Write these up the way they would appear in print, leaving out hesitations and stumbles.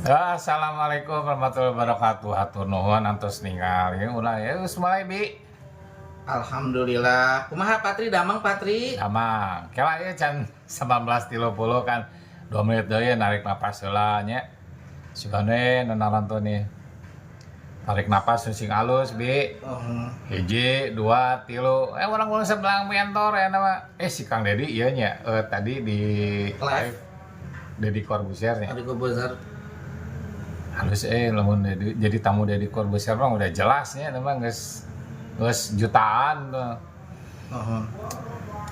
Assalamualaikum warahmatullahi wabarakatuh. Hatur nuhun antos ningali ulah ya geus mulai, Bi. Alhamdulillah. Kumaha, Patri, damang, Patri? Damang. Kela ieu can 19.30 kan, 2 menit deui narik napas heula nya. Sugane nu naronton nih. Tarik napas sing alus, Bi. Oh. Hiji, dua, tilu. Eh, urang ulang sebelah mentor ya nama. Eh, si Kang Dedi iya nya. Eh, tadi di live. Deddy Corbuzier nya. Deddy Corbuzier. Halus eh lamun Dedi, jadi tamu Deddy Corbuzier mah udah jelasnya memang geus geus jutaan tuh. Oh.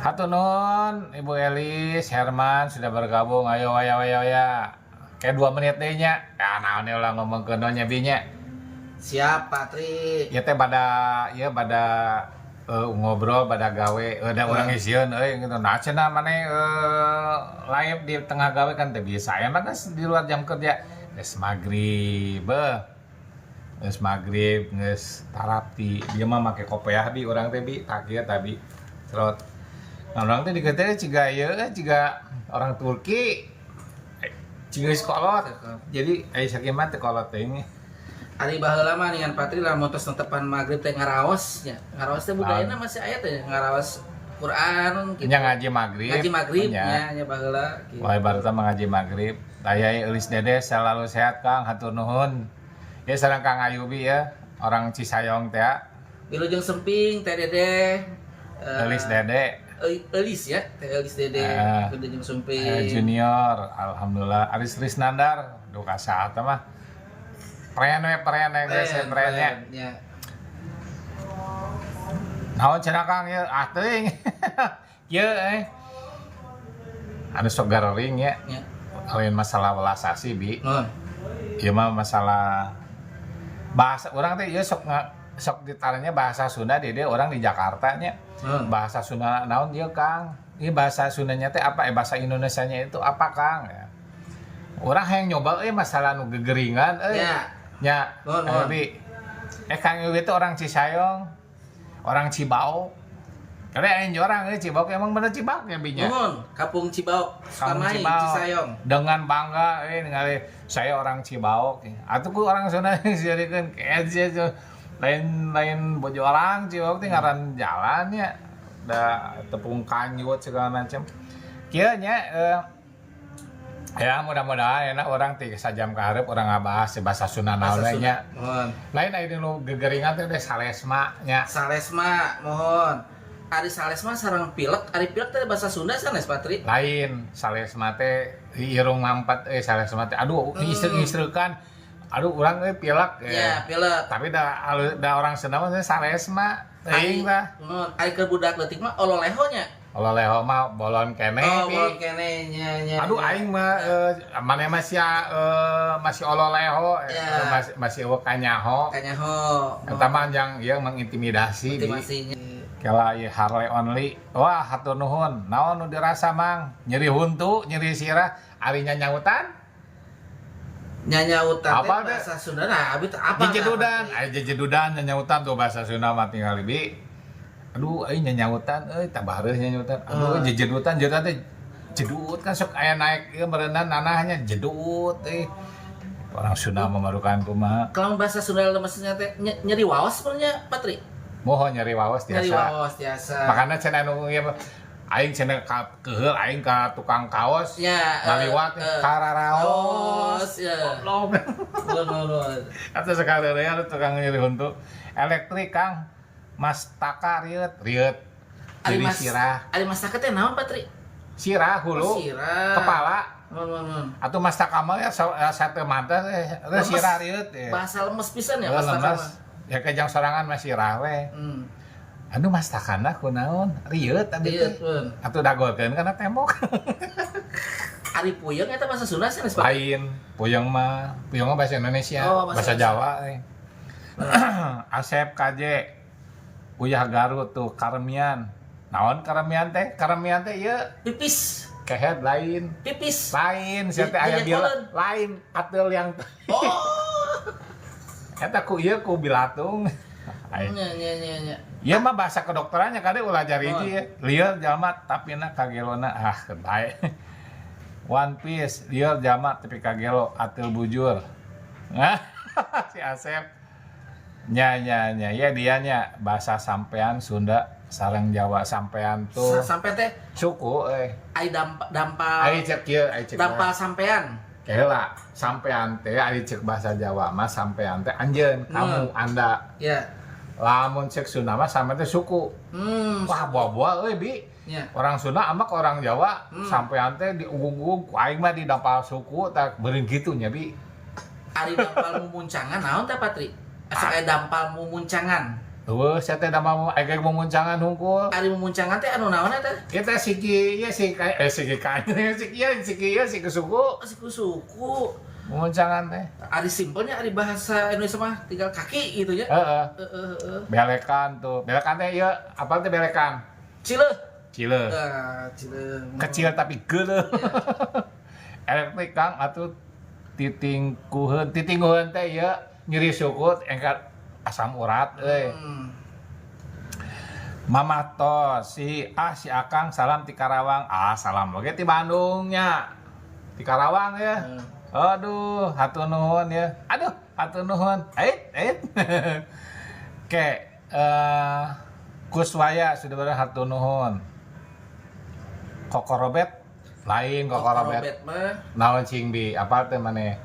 Hatur nuhun Ibu Elis, Herman sudah bergabung. Ayo ayo ayo ya. Kayak 2 menit deh nya. Ya naon ulah ngomong ke nya, Bi, nya. Siap, Patri. Ya teh pada ya pada ngobrol pada gawe ada orang isieun euy gitu. Nah, cenah maneh live di tengah gawe kan teu bisa. Emang geus di luar jam kerja. Geus maghrib, beuh. Geus maghrib, geus tarapti. Dia mah make kopiah, Bi, urang teh, Bi, takir tabi. Serot. Nah, urang teh diketeh ciga ieu ciga orang Turki. Eh, ciga geus kolot. Jadi aya sakieu mah teu kolot teuing. Ari baheula mah dengan Patri lamun tos netepan maghrib teh ngaraos nya. Ngaraos teh budayana masih aya teh ngaraos Quran gitu. Nya ngaji maghrib. Ngaji maghrib nya. Nya nya baheula gitu. Wah, baru ngaji maghrib. Aya Elis Dede selalu sehat, Kang, hatur nuhun. Ya sareng Kang Ayubi ya, orang Cisayong teh. Wilujeng Semping Teh Dede. Eh, Elis Dede. Elis ya, Teh Elis Dede. Eh. Wilujeng Sumping. Junior, alhamdulillah. Aris Risnandar, duka saat mah. Pren we pren we geus pren nya. Ya. Naon cenah, Kang, ieu? Ah teuing. Kieu eh. Anu sok garoring ya. Ya. Lain masalah welas asih, Bi. Nuhun. Ieu mah masalah bahasa orang teh ieu sok sok ditanya bahasa Sunda di dia orang di Jakarta nya. Bahasa Sunda naon ieu, Kang? Ini bahasa Sundanya teh apa? Eh, bahasa Indonesianya itu apa, Kang? Ya. Orang yang nyoba eh masalah nu gegeringan eh. Ya. Nya, Nuhun, nuhun. Bi. Eh, Kang Yuwi itu orang Cisayong, orang Cibaok. Karena yang orang Cibaok emang bener Cibaok ya, Bi, nya. Nuhun, Kampung Cibaok, Kampung Sukamahi, Cibaok. Cisayong. Dengan bangga eh ningali saya orang Cibaok. Atuh ku orang Sunda dijadikeun kayak lain lain bojo orang Cibaok teh ngaran jalan ya. Da tepung kanjut segala macam. Kieu nya ya mudah-mudahan enak orang tiga sajam ka hareup urang ngabahas bahasa Sunda naon Bahasa we nya. Sunda. Mohon. Lain aya nu gegeringan teh salesma nya. Salesma, mohon. Ari salesma sareng pilek, ari pilek teh bahasa Sunda sanes, Patri? Lain, salesma teh irung mampet eh salesma teh aduh istri-istrikan aduh urang euy pilek eh. Ya, pilek. Tapi da da orang Sunda mah salesma teuing tah. Mohon, ari keur budak leutik mah ololeho nya. Ololeho mah bolon keneh. Oh, Bi. bolon keneh nya nya. Aduh nya. Aing mah maneh masih masih ololeho eh, Ya. masih masih eueuh kanyaho. Kanyaho. Eta mah yang ieu mengintimidasi, Bi. Intimasinya. Kela ieu Harley only. Wah, hatur nuhun. Naon nu dirasa, Mang? Nyeri huntu, nyeri sirah, ari nyanyautan? Nyanyautan teh Apa teh? Bahasa Sunda nah abi teh apa? Jejedudan, aya jejedudan nyanyautan tuh bahasa Sunda mah tinggal bi. Aduh, euy nyanyautan euy tabareuh nyanyautan. Aduh, Oh. jejedutan jedutan teh jedut kan sok aya naik ieu meureunan nanahnya jedut euy. Orang Sunda memarukan kumaha. Kalau bahasa Sunda maksudnya teh nyeri waos sebenarnya, Patri. Moho nyeri waos Nyeri biasa. waos biasa. Makanya cenah nu ieu aing cenah ka keheul aing ka tukang kaos. Ya, Ngaliwat kararaos. Waos ya. Goblok. Nuhun, nuhun. Atau sekali ya tukang nyeri huntu. Elektrik, Kang. Mas Taka rieut, rieut. Ari Jadi mas sirah. Ari mas Taka teh naon, Patri? Sirah hulu. Oh, sirah. Kepala. Nuhun, nuhun, nuhun. Atau mas Taka mah ya sate mata teh Lemes. sirah rieut ya. Bahasa lemes pisan ya Eh, mas Taka lemes. mah. Ya kejang sorangan mah sirah we. Aduh, mas Takana kunaon? Rieut tadi Rieut, teh. nuhun. Atuh dagolkeun kana tembok. Ari puyeng eta bahasa Sunda sanes, Pak? Lain, puyeng mah bahasa Indonesia, Oh, bahasa bahasa Jawa eh. Asep KJ Uyah Garut tuh karemian. Naon karemian teh? Karemian teh ieu Pipis. Kehed lain. Pipis. Lain, sia teh aya Jadi bila kolen. lain atel yang Oh. eta ku ieu ku bilatung. Ai. Nya nya nya nya. Ieu mah bahasa kedokterannya kade ulah jariji Oh. ya. Lieur jalma tapi na kagelona ah bae. One Piece lieur jalma tepi ka gelo atil bujur. Nah, si Asep. Nya nya nya ya dia nya bahasa sampean Sunda sareng Jawa sampean tuh Sampai teh suku eh. ai dampal. Ai cek kieu, ai cek. Dampal sampean. Kela sampean teh ai cek bahasa Jawa mah sampean teh anjeun, kamu, anda. Lamun cek Sunda mah sampean teh suku. Wah, buah-buah euy, Bi. Orang Sunda ambek orang Jawa sampean teh diugung-ugung ku aing mah di dampal suku tak beureun kitu nya, Bi. Ari dampal mumuncangan naon teh, Patri? Asa aya dampal mumuncangan. Eueuh, sia teh dampal aing mumuncangan hungkul. Ari mumuncangan teh anu naon eta? Kita siki ieu si siki kain siki ieu siki ieu siki suku. Oh, siku suku. Mumuncangan teh. Ari simpelnya ari bahasa Indonesia mah tinggal kaki gitu ya. Heeh. Heeh. Belekan tuh. Belekan teh ieu apa teh belekan? Cileuh. Cileuh. Ah, cileuh. Kecil tapi geuleuh. Elektrik Kang atuh titingkuheun, titingkuheun teh ieu nyeri suku engkat asam urat euy. Mama tos si si Akang salam ti Karawang. Ah, salam oge ti Bandung nya. Ti Karawang ya. Aduh, hatur nuhun ya. Aduh, hatur nuhun. Ait, ait. Oke, Kuswaya sudah benar hatur nuhun. Kokorobet lain kokorobet. Kokorobet mah. Naon cing bi, apa teh maneh?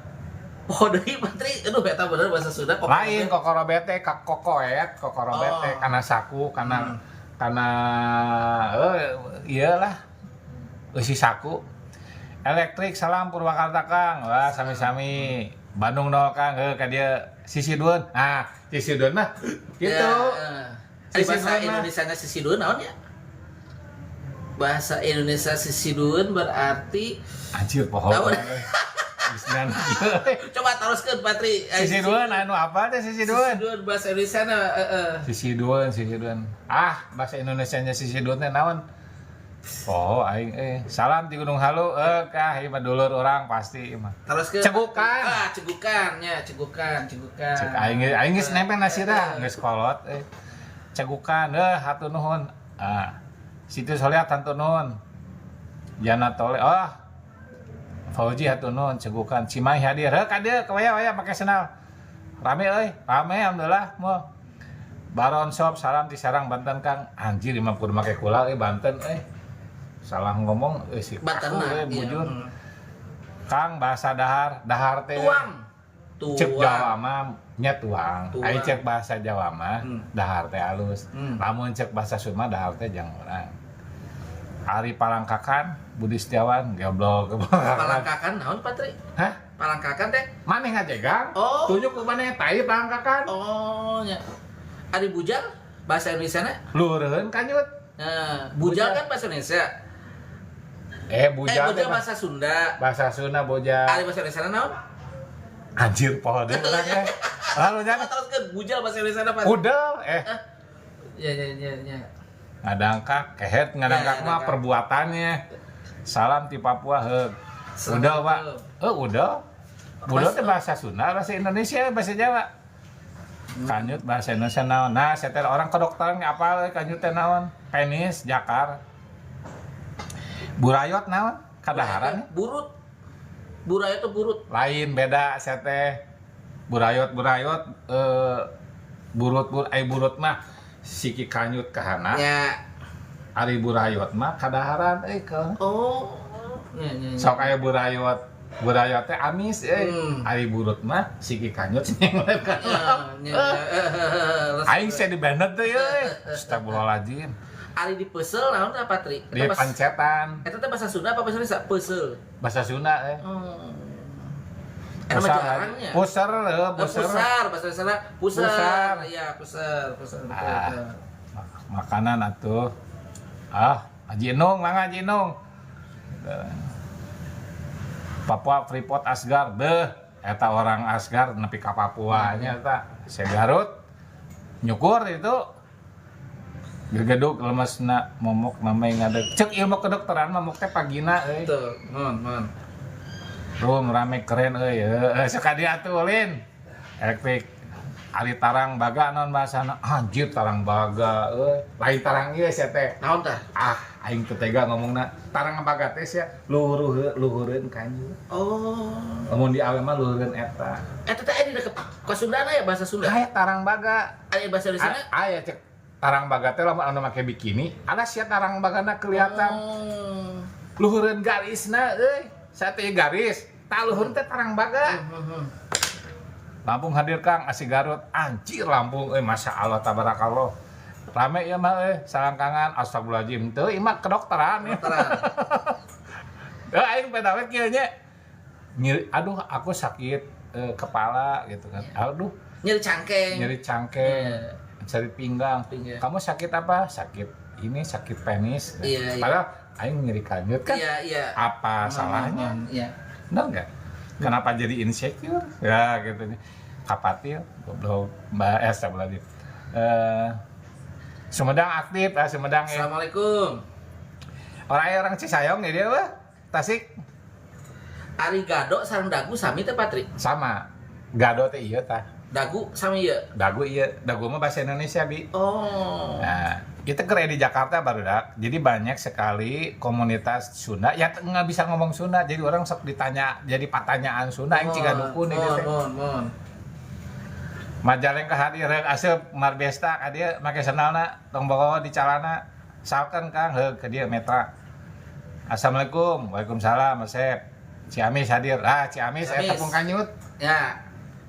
Oh, deui Patri, aduh eta bener bahasa Sunda kokorobet. Lain kokorobet teh ka kokoet, kokorobet teh kana saku, kana kana iyalah. Eusi saku. Elektrik salam Purwakarta Kang. Wah, sami-sami. Bandung nol Kang, heuh ka dieu sisidueun. Ah, sisidueun mah gitu. Ya, Ari Sisi bahasa dueun mah. Indonesia sisidueun naon ya? Bahasa Indonesia sisidueun berarti Anjir poho. Tahu. Bisnan. Coba teruskeun Patri. Sisidueun anu apa teh sisidueun? Sisidueun bahasa Indonesia na heeh. Sisidueun, sisidueun. Ah, bahasa Indonesianya sisidueun teh naon? Oh, aing salam di Gunung Halu kah ieu mah dulur urang pasti ieu mah. Teruskeun. Cegukan. Ah, cegukan nya, cegukan, cegukan. Cek aing aing geus nempel nasirah, geus kolot. Cegukan hatur nuhun. Ah. Siti Solihat hatur nuhun. Jana Tole, oh. Fauji hatur nuhun cegukan. Cimahi hadir. Heuh ka dieu waya-waya make sendal. Rame euy, rame alhamdulillah mo. Baron Shop salam di Serang Banten Kang. Anjir imah kudu make kula euy Banten euy. Salah ngomong euy si Banten kaku mah, euy iya. Bujur. Kang bahasa dahar, dahar teh. Tuang. Tuang. Cek Jawa mah nya tuang. Tuang. Ai cek bahasa Jawa mah dahar teh halus. Lamun cek bahasa Sunda dahar teh jang urang. Ari Palangkakan, Budi Setiawan, goblok. Palangkakan naon Patri? Hah? Palangkakan teh? Maneh ngajegang? Oh. Tunjuk ku maneh tai palangkakan. Oh nya. Ari bujal bahasa Indonesia na? Lureun kanyut. Nah, bujal Bujal. kan bahasa Indonesia. Bujal Eh, teh bujal bahasa Sunda. Bahasa Sunda bujal. Ari bahasa Indonesia naon? Anjir poho deui urang teh. Lalu jangan Teruskeun bujal bahasa Indonesia apa? Udel Ya ya ya ya. Ngadangkak, kehet ngadangkak Ya, mah ngadangkak. perbuatannya. Salam ti Papua heug. Udel, Pak. Udel. Udel teh bahasa Sunda, bahasa Indonesia, bahasa Jawa. Kanyut bahasa Indonesia naon? Nah, saya teh orang kedokteran apa kanyut teh naon? Penis, jakar. Burayot naon? Kadaharan. Burut. Burayot tuh burut. Lain beda saya teh. Burayot burayot burut bur ai burut mah siki kanyut kahana. Ya. Ari burayot mah kadaharan euy ke. Oh. Ya, ya, ya. Sok aya burayot. Burayot teh amis euy. Ari burut mah siki kanyut nyenglet ka. Ya, ya, ya. Aing saya di bandet teh euy. Astagfirullahaladzim. Ari di peusel naon teh Patri? Di pancetan. Eta teh bahasa Sunda apa bahasa Indonesia? Peusel. Bahasa Sunda eh. Eta mah Pusar, jarangnya. pusar, heuh, Oh, pusar. pusar, bahasa Indonesia pusar. Pusar. Iya, pusar, pusar betul, Ah. betul. Makanan atuh. Ah, Haji Nung, mangga Haji Nung. Papua Freeport Asgar, deh. Eta orang Asgar nepi ka Papua nya eta. Saya Garut nyukur itu gegeduk lemesna momok namanya ngadeg. Cek ilmu kedokteran momok teh pagina euy. Betul. Mohon, mohon. Rum rame keren euy. Heuh, suka dia atuh ulin. Elektrik. Ari tarang baga naon bahasana? Anjir tarang baga euy. Lain tarang ieu sia teh. Naon tah? Ah, aing teu tega ngomongna. Tarang baga teh sia luhureun kanjut. Oh. Lamun di awe mah luhureun eta. Eta teh aya di deket ka Sundana ya bahasa Sunda. Aya tarang baga. Aya bahasa di sana? Aya cek tarang baga teh lamun anu make bikini, ada sia tarang bagana kelihatan. Oh. Luhureun garisna euy. Sate garis, tah luhur teh tarang baga. Lampung hadir Kang, asih Garut. Anjir Lampung euy, Masya Allah tabarakallah. Rame ieu mah euy, salangkangan astagfirullahaladzim teu ieu mah kedokteran ya. Kedokteran. Heuh aing peda we kieu nya. Nyeri, aduh aku sakit kepala gitu kan. Aduh, nyeri cangkeng. Nyeri cangkeng. Cari pinggang. Kamu sakit apa? Sakit ini, sakit penis. Iya, iya. Padahal aing nyeri kanjut kan. Iya, iya. Apa salahnya? Iya. Benar enggak? Kenapa jadi insecure? Ya gitu nih. Kapatil, goblok, Mbak astagfirullahaladzim. Sumedang aktif, Sumedang ya. Assalamualaikum. Orang Cisayong ya dia wah. Tasik. Ari gado sareng dagu sami teh Patri? Sama. Gado teh ieu tah. Dagu sami ieu. Dagu ieu, dagu mah bahasa Indonesia bi. Oh. Nah, kita keren di Jakarta baru dak. Jadi banyak sekali komunitas Sunda ya nggak bisa ngomong Sunda. Jadi orang sok ditanya jadi pertanyaan Sunda yang ciga dukun ini teh. Mon. Majalengka hadir asup Marbesta ka dieu make sendalna tong bogo di calana. Salkeun Kang heuh ke dieu metra. Assalamualaikum. Waalaikumsalam Asep. Ciamis hadir. Ah, Ciamis saya tepung kanyut. Ya.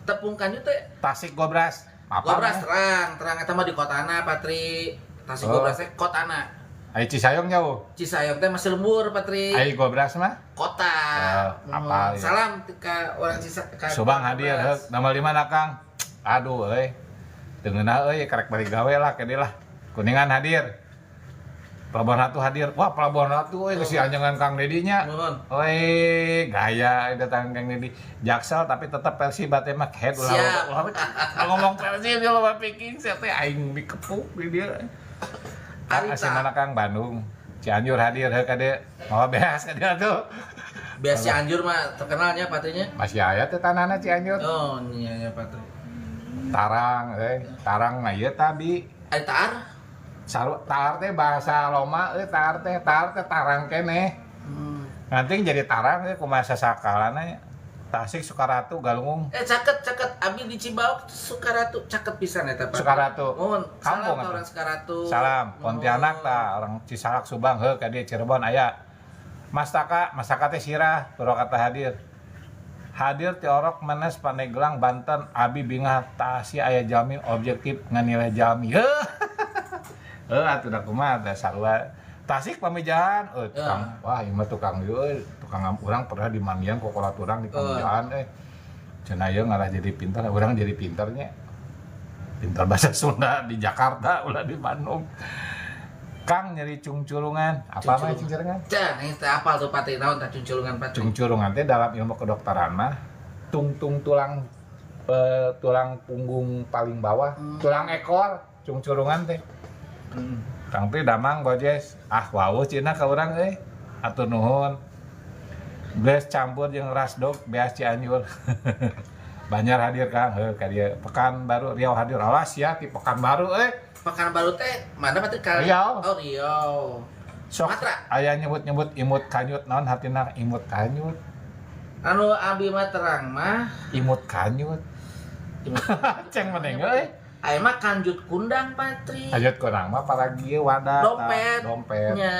Tepung kanyut teh Tasik Gobras. Apa? Gobras terang eta mah di kotana Patri. Tasik Gobras teh kotana. Ai Cisayong jauh. Cisayong teh masih lembur Patri. Ai Gobras mah kota. Apa? Ya. Salam ka orang Cisayong. Subang hadir heuh. Nomor 5 na Kang. Aduh euy. Teu ngeunah euy karek balik gawe lah ke dieu lah. Kuningan hadir. Pelabuhan Ratu hadir. Wah, Pelabuhan Ratu euy geus anjangan Kang Dedi nya. Euy, gaya datang Kang Dedi. Jaksel tapi tetap Persib bate mah head ulah. Ngomong Persib dia loba picking sia teh aing dikepuk di dieu. Asih mana Kang Bandung. Cianjur hadir heuh ka dieu. Mawa beas ka dieu tuh. Beas Cianjur mah terkenalnya patrinya. Masih aya teh tanahna Cianjur. Oh, iya ya patri. Tarang euy, tarang mah ieu tabi. Ari tar? Tar teh bahasa Roma euy, tar teh tarang keneh. Nanti jadi tarang euy kumaha sasakalana Tasik Sukaratu Galunggung. Caket abdi di Cibaok Sukaratu caket pisan eta Pak. Sukaratu. Mohon kampung salam orang Sukaratu. Salam Pontianak tah orang Cisalak Subang heuh ka dieu Cirebon aya. Mastaka teh sirah Purwakarta hadir. Hadir Tiorok Menes Pandeglang Banten abi bingah tasi aya jalmi objektif nganilai jalmi. Heuh atuh da kumaha teh sarua. Tasik pamijahan tukang wah ieu mah tukang ieu tukang urang pernah di Mandian kokolat urang di pamijahan cenah ieu ngarah jadi pintar urang jadi pintarnya. Pintar bahasa Sunda di Jakarta ulah di Bandung. Kang nyeri cungcurungan. Apa mah cungcurungan? Cah, ini teh apal tuh Patri naon tah cungcurungan Patri. Cungcurungan teh dalam ilmu kedokteran mah tungtung tulang tulang punggung paling bawah, tulang ekor cungcurungan teh. Kang Pri damang bojes. Ah wawuh cenah ka urang euy. Atur nuhun. Beas campur jeung rasdog beas Cianjur. Banjar hadir Kang, heuh ka dieu. Pekanbaru Riau hadir. Awas ya ti Pekanbaru euy. Pekanbaru teh mana Patri? Riau. Oh, Riau. Sok aya nyebut-nyebut imut kanyut naon hartina imut kanyut? Anu abi mah terang mah imut kanyut. Ceng meneng euy. Aya mah kanjut kundang Patri. Kanjut kundang mah paragi wadah dompet. Dompet. Nya.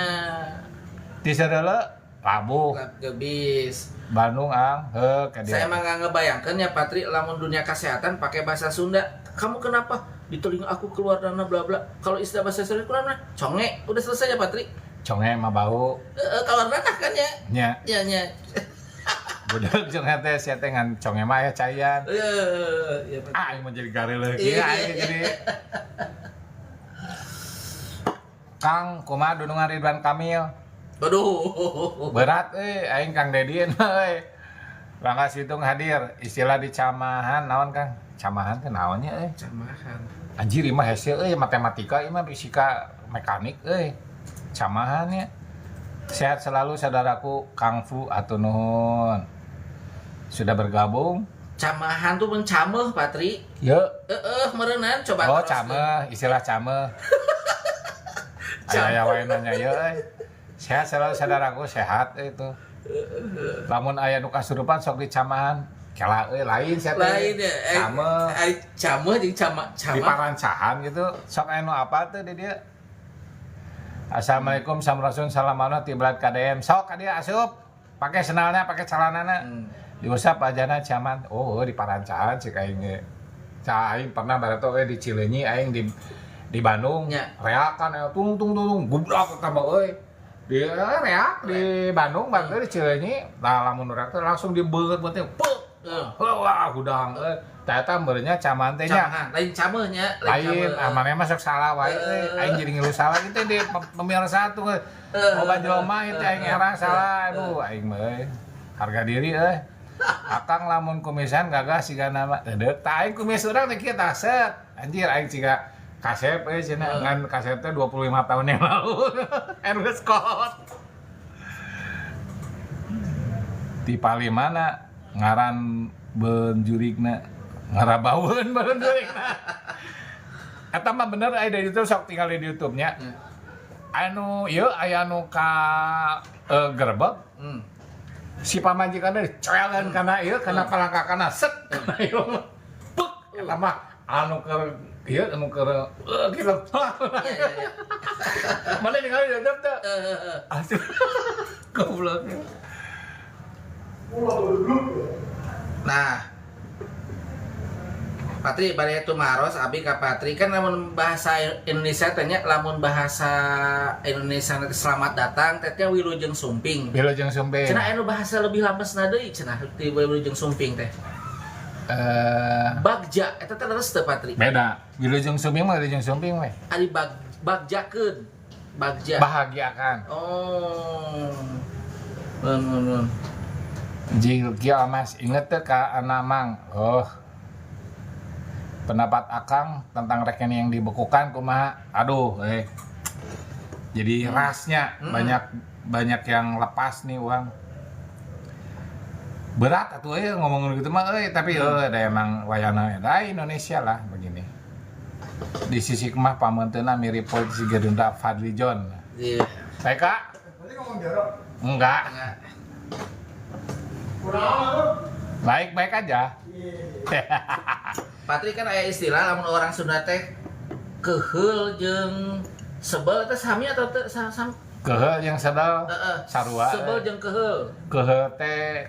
Ti sadeuleu labuh. Gebis. Bandung ang heuh ka dieu. Saya emang nggak ngebayangkeun ya Patri lamun dunia kesehatan pakai bahasa Sunda. Kamu kenapa? Di telinga aku keluar dana bla bla. Kalau istilah bahasa Sunda keluar mana? Conge. Udah selesai ya Patri. Conge mah bau. Kalau nanah kan ya. Nya. Nya nya. Budak conge teh sia teh ngan conge mah aya caian. Heeh, iya Patri. Ah, aing mah jadi gareuleuh kieu aing jadi. Kang, kumaha dunungan Ridwan Kamil? Aduh. Berat aing Kang Dedi euy. Rangga Situng hadir. Istilah di camahan naon Kang? Camahan teh naonnya euy? Camahan. Anjir ieu mah hese euy matematika ieu mah fisika mekanik euy. Camahan nya. Sehat selalu saudaraku Kang Fu atur nuhun. Sudah bergabung. Camahan tuh mencameh, Patri. Ye. Heeh, meureunan coba Oh, teroskeun. cameh, istilah cameh. Aya wae nanya ye euy. Sehat selalu saudaraku, sehat itu. Lamun aya nu kasurupan sok dicamahan. Kela euy lain sia teh. Lain ya. Cameh. Ari cameh jeung cama Di camah. parancahan gitu. Sok aya nu apa tuh di dieu? Assalamualaikum sampurasun salam anu ti belat KDM. Sok ka dieu asup. Pakai sendalnya, pakai celanana. Diusap ajana caman. Oh, di parancahan cek aing ge. Ca aing pernah bareto we di Cileunyi aing di Bandung. Nya. Reakan ya tung tung tung tung gublak tambah euy. Di reak di Bandung, Bandung di Cileunyi. Nah, lamun reak teh langsung dibeut-beut peuk. Wah, hudang euy. Tah eta meureunnya caman teh nya. Camahan, lain camehnya, Lain, cameh. ah maneh mah sok salah wae euy. Aing jadi ngeluh salah gitu di pemirsa tuh euy. Loba jelema itu aing era salah, aduh aing mah euy. Harga diri euy. Akang lamun kumisan gagah siga nama. Deuk tah aing kumis urang teh kieu tah set. Anjir aing siga kasep euy cenah ngan kasep teh 25 tahun yang lalu. Edwin Scott. Di palimana ngaran benjurigna ngarabaweun benjurigna. Eta mah bener aya di YouTube sok tinggal di YouTube-nya. Anu ieu aya nu ka gerbek. Si pamajikanna dicoelan kana ieu kana palangkakana set kana ieu. Pek eta mah anu keur ieu anu keur gitu. Iya. Mana ningali di YouTube teh? Asli. Goblok. Nah, Patri bade tumaros abi ka Patri kan lamun bahasa Indonesia tanya lamun bahasa Indonesia nanti selamat datang teh nya wilujeng sumping. Wilujeng sumping. Cenah anu bahasa lebih lamesna deui cenah ti wilujeng sumping teh. Bagja eta teh leres teu Patri? Beda. Wilujeng sumping mah wilujeng sumping we. Ari bagjakeun. Bagja. Bahagiakan. Oh. Nun nun nun. Jil Mas inget teu ka anak mang. Oh. Pendapat Akang tentang rekening yang dibekukan kumaha? Aduh, Jadi rasnya banyak yang lepas nih uang. Berat atuh euy ngomong gitu mah euy, tapi ada emang wayana eta Indonesia lah begini. Di sisi mah pameunteuna mirip politisi Gerindra Fadli Zon. Iya. Baik, Kak? Tadi ngomong jorok. Enggak. Enggak. Kurang apa lu? Baik-baik aja. Iya. Patri kan aya istilah lamun orang Sunda teh keheul jeung sebel teh sami atau teu sam? Keheul jeung sebel. Heeh. Sarua. Sebel jeung keheul. Keheul teh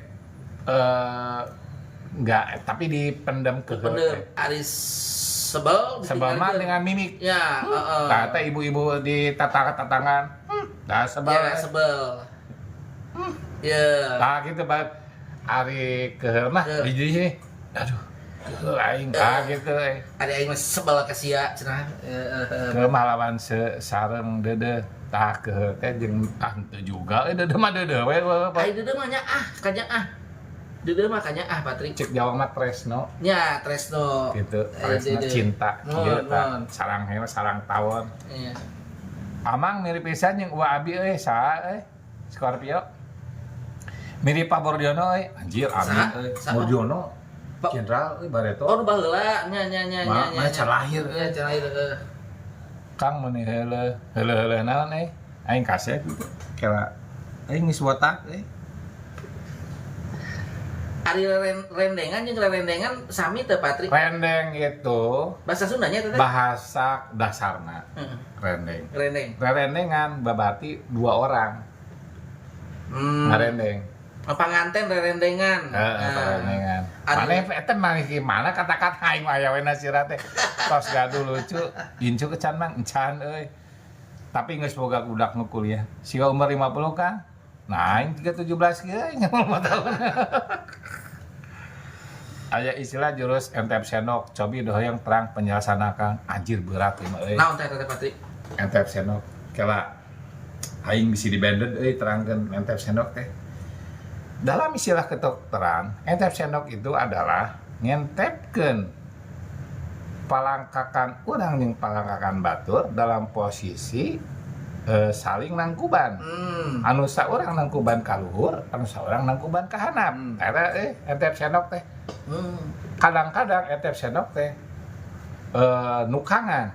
enggak, tapi dipendem keheul. Pendem. Ari sebel Sebel mah ditinggalkeun. dengan mimik. Ya, heeh. Nah, teh ibu-ibu di tatang-tatangan. Dah sebel. Ya, sebel. Ya. Nah, gitu banget. Ari keheul mah Keheul. di sini. Aduh, keheul aing ah gitu eh. Ari aing mah sebel ka sia cenah. Heeh. Keheul mah lawan sareng deudeuh. Tah keheul teh jeung ah henteu juga euy deudeuh mah deudeuh we. Ari deudeuh mah nya ah, kanya ah. Deudeuh mah kanya ah, Patri. Cek Jawa mah tresno Nya, tresno. gitu. Ari Tresno deudeuh. cinta Nuhun, kieu tah. nuhun. Sarang hewa sarang tawon. Iya. Amang mirip pisan jeung Uwa Abi euy, saha euy? Scorpio. Mirip Pak Murdiono euy. Anjir, Abi Saha? euy. Saha? Murdiono. Pak- Jenderal euy bareto. Oh, nu baheula nya nya nya nya. Mana can lahir, Nya can lahir heeh. Kang meuni heuleuh, heuleuh-heuleuh naon euy? Aing kasep gitu. Kela aing geus botak euy. Ari rendengan jeung rerendengan sami teu Patri? Rendeng itu Bahasa Sundanya teh? bahasa dasarna Heeh. rendeng. Rendeng. Rerendengan berarti dua orang ngarendeng. Panganten rerendengan. Heeh, Nah. rerendengan. Ari- Mana eta mah gimana kata-kata aing mah aya we nasira teh. Tos gaduh lucu, incu kecan mang encan euy. Tapi geus boga budak nu kuliah. Siga umur 50 Kang. Nah, aing 317 kieu aing 5 tahun. Aya istilah jurus entep sendok, cobi dohoyong terang penjelasan Kang. Anjir berat ieu mah euy. Naon teh teh Patri? Entep sendok. Kela aing bisi dibanded euy terangkeun entep sendok teh. Dalam istilah kedokteran, entep sendok itu adalah ngentepkeun palangkakan urang jeung palangkakan batur dalam posisi Saling nangkuban. Anu saurang nangkuban ka luhur, anu saurang nangkuban ka handap. Eta etep sendok teh. Kadang-kadang etep sendok teh nukangan.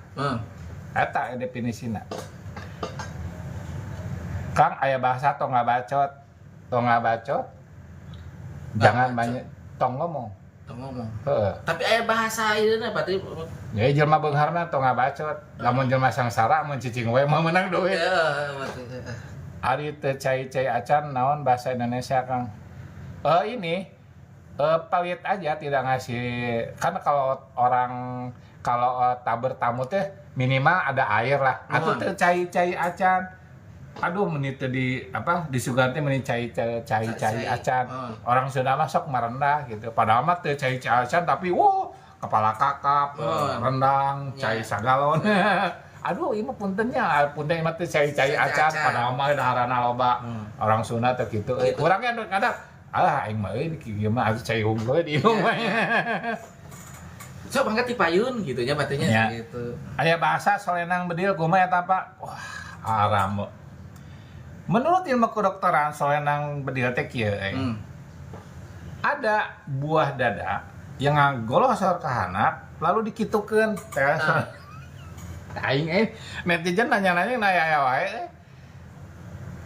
Eta definisina. Kang, aya bahasa tong ngabacot. Tong ngabacot. Jangan Bacot. Banyak tong ngomong. Tong ngomong. Heeh. Tapi aya bahasa ieu na, Patri. Jadi jelema beungharna tong ngabacot. Lamun jelema sangsara mun cicing we mah meunang duit. Ya, Patri. Ari teu cai-cai acan naon bahasa Indonesia, Kang? Ini pelit aja, tidak ngasih kan. Kalau orang, kalau tak bertamu teh minimal ada air lah atau Nuhun. Teu cai-cai acan, aduh, meni teu di apa disugan teh meni cai cai cai cai Cai. acan. Orang Sunda mah sok merendah gitu, padahal mah teu cai cai acan, tapi wow, kepala kakap, rendang cai sagalon. Aduh, ini mah puntennya, punten mah teu cai cai Cai acan, acan. Padahal mah daharana loba. Orang Sunda teh gitu. Gitu. Urangnya kadang ah, aing mah euy kieu mah atuh cai unggul di imung mah. Sok mangga ti payun gitu nya, Patrinya Ya. gitu. Aya bahasa solenang bedil kumaha eta, Pak? Wah, aram. Menurut ilmu kedokteran, solenang bedil teh kieu euy. Ada buah dada yang ngagolosor ka handap lalu dikitukeun teh. Aing netizen nanya-nanya nanya aya wae.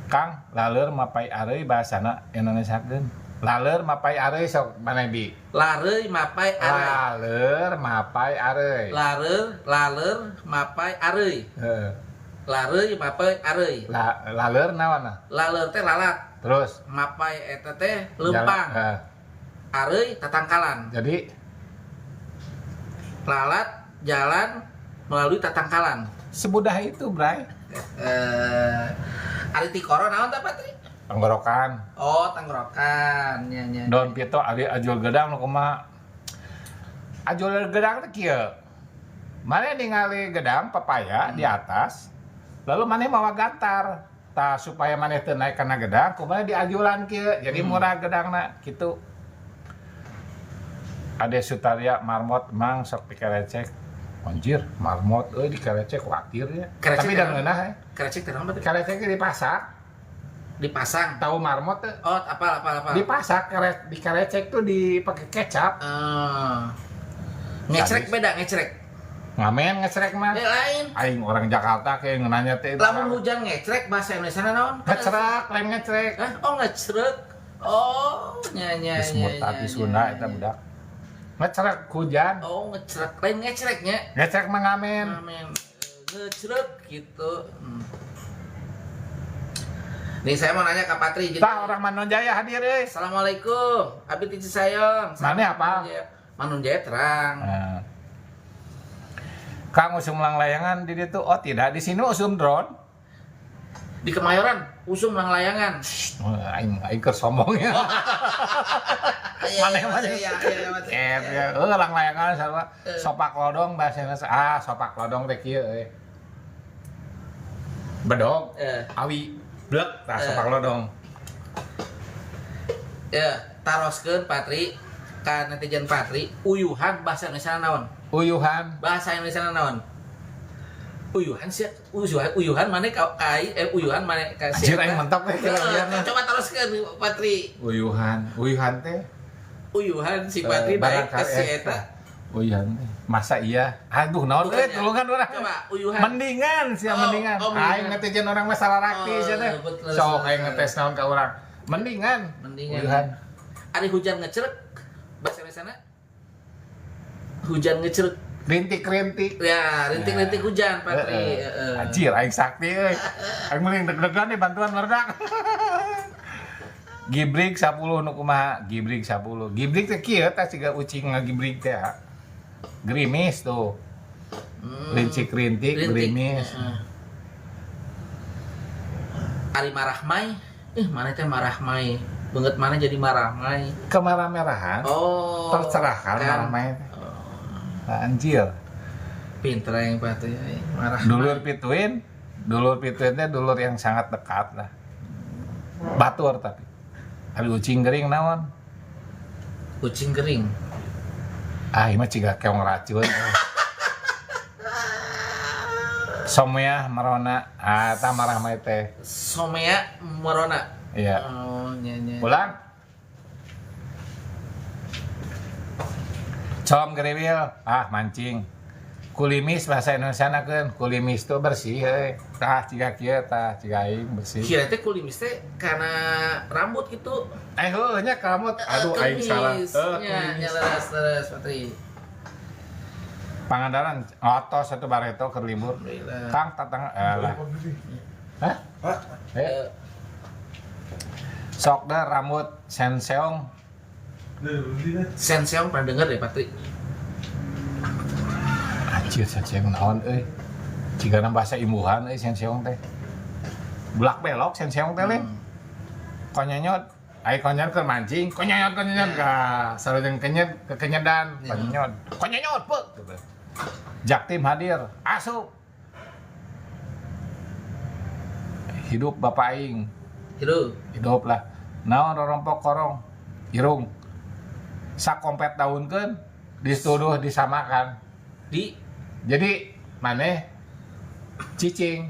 Kang, laleur mapai areuy bahasana Indonesiakeun. Laleur mapai areuy, sok maneh bi. Lareuy mapai areuy. Laleur mapai areuy. Lareur, laleur mapai areuy. Heeh. Lareuy mapai areuy. Laleur naon? Laleur teh lalat. Terus? Mapai eta teh leumpang. Heeh. Areuy tatangkalan. Jadi Lalat jalan melalui tatangkalan. Semudah itu, Bray. Ari tikoro naon tah, Patri? Tenggorokan. Oh, tenggorokan. Nya nya. Daun pito, ari ajul gedang nu kumaha? Ajul gedang teh kieu. Maneh ningali gedang pepaya di atas, lalu maneh mawa gantar. Tah, supaya maneh teu naik kana gedang, kumaha diajulan kieu. Jadi murah gedangna kitu. Ade Sutaria marmot mang sok dikerecek. Anjir, marmot euy dikerecek, khawatir ya. Kerecek Tapi da ya? ngeunah eh. Kerecek teh naon, Patri? Kerecek dipasak. Dipasang. Tahu marmot teh? Oh, apa apa apa. Dipasak, dikerecek tuh dipakai kecap. Eh, ngecrek Sadis. beda ngecrek. Ngamen ngecrek mah. Eh, lain. Aing orang Jakarta kayak nanya teh. Lamun hujan ngecrek bahasa Indonesia naon? Ngecrek, lain ngecrek. Hah? Oh, ngecrek. Oh, nya nya Geus nya. murtad nya, di Sunda nya, eta nya. budak. Ngecrek hujan. Oh, ngecrek. Lain ngecreknya. Ngecrek mah ngamen. Ngamen. Ngecrek gitu. Nih saya mau nanya ke Patri. Jadi, Tah, orang Manonjaya hadir euy. Assalamualaikum. Abi ti Cisayong. Mana apa? Manonjaya terang. Nah. Kang, usum langlayangan di ditu? Oh, tidak, di sini usum drone. Di Kemayoran usum langlayangan. Oh, aing aing keur sombong ya. Mana mana. Iya, Patri. Eh, ya, langlayangan sama sopak lodong bahasa Indonesia. Ah, sopak lodong teh kieu euy. Bedog, awi, blek, tah sopak lodong. Ya, taroskeun Patri ka netizen Patri, uyuhan bahasa Indonesia naon? Uyuhan. Bahasa Indonesia naon? Uyuhan sih, uyuhan, uyuhan mana ka kai uyuhan mana ka Anjir, aing mentok teh Eh, kira-kira. coba taroskeun, Patri. Uyuhan, uyuhan teh Uyuhan si Patri naik ke barangkali, si eta. Uyuhan teh. Masa iya? Aduh, naon Bukan euy, ya? tulungan urang. Coba uyuhan. Mendingan sih, Oh, mendingan. oh, mendingan. Aing netizen orang mah salah rakti Oh, sia teh. betul. Sok aing ngetes naon ka urang. Mendingan. Mendingan. Uyuhan. Ari hujan ngecrek bahasa Indonesia hujan ngecrek. Rintik-rintik. Ya, rintik-rintik hujan, Patri. Heeh. Heeh. Anjir, aing sakti euy. Aing mending deg-degan nih bantuan meledak. Gibrik 10 nu kumaha? Gibrik 10. Gibrik teh kieu tah, siga ucing ngagibrik teh. Ah. Gerimis tuh. Rincik-rintik, Rintik. gerimis. Heeh. Ari marahmai, mana teh marahmai? Banget mana jadi marahmai? Kemarah-merahan. Oh. Tercerahkan kan. marah-marah teh. Anjir. Pinter yang Patri, marah. Dulur pituin teh dulur yang sangat dekat lah. Batur tapi. Ari ucing gering naon? Kucing kering. Ah, ini mah ciga keong racun. Somea merona. Ah, eta marah mah teh. Somea merona. Iya. Oh, nya nya. Pulang. Com geriwil, ah mancing. Kulimis bahasa Indonesia nakeun, kulimis tuh bersih euy. Tah ciga kieu tah ciga aing bersih. Kira teh kulimis teh karena rambut gitu. Eh heueuh nya kamu, aduh aing salah. Heuh, Nya, kulimis. nya leres leres Patri. Pangandaran otos satu bareto keur libur. Alhamdulillah. Kang tatang lah. Hah? Eh. Sok dah rambut senseong. Senseong pernah denger deh Patri. Anjir senseong naon euy. Cigana bahasa imbuhan euy senseong teh. Bulak belok senseong teh lin. Konyonyot, ai konyonyot keur mancing, konyonyot konyonyot ka sareng kenyet kekenyedan, konyonyot. Konyonyot peuk gitu. Jaktim hadir, asup. Hidup bapak aing. Hidup. Hidup lah. Naon rorompok korong, irung. Sakompet daunkeun dituduh disamakan. Di jadi maneh cicing.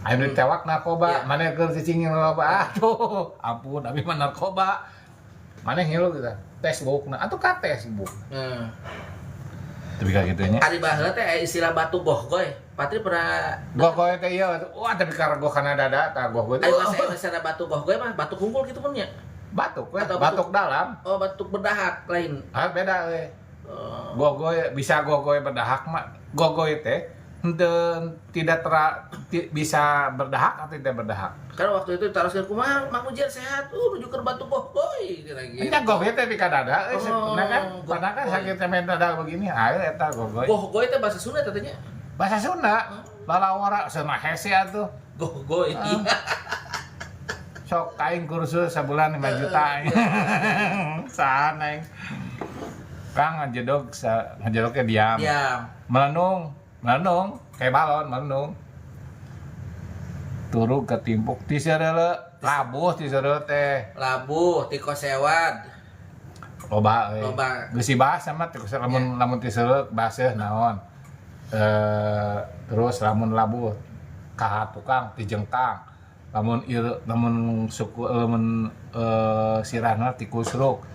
Ayo ditewak narkoba, maneh keur cicing narkoba. Aduh, ampun abi mah narkoba. Maneh ngilu gitu. Tes bukna atuh ka tes buk. Tapi kayak gitu nya. Ari baheula teh aya istilah batu gohgoy. Patri pernah gohgoy teh ieu. Wah, tapi karego kana dada tah gohgoy. Ari bahasa Indonesia batu gohgoy mah batuk unggul gitu pun nya. Batuk we, atau batuk dalam. Oh, batuk berdahak lain. Ah, beda we. Gohgoy bisa gohgoy berdahak mah. Gohgoy teh henteu tidak bisa berdahak atau tidak berdahak. Karena waktu itu ditaruh kumaha Mang Ujian sehat, nuju keur batuk gohgoy kira gitu. Nya gohgoy teh di dada euy, Oh, nah kan, padahal kan sakit sampe dada begini, ayo eta gohgoy. Gohgoy teh bahasa Sunda katanya. Bahasa Sunda. Lalawara cenah hese atuh. Gohgoy. Sok kain kursus sebulan 5 juta. Saha aing. Kang ngajedog, ngajedognya diam. Diam. Melenung, melenung, kayak balon melenung. Turu ketimpuk ti sereule, labuh ti sereule teh. Labuh ti kosewad. Loba euy. Loba. Geus dibahas sama ti kosewad, lamun lamun ti sereule baseuh naon. Terus lamun labuh ka tukang ti jengkang. Lamun ieu lamun suku lamun sirahna ti kusruk.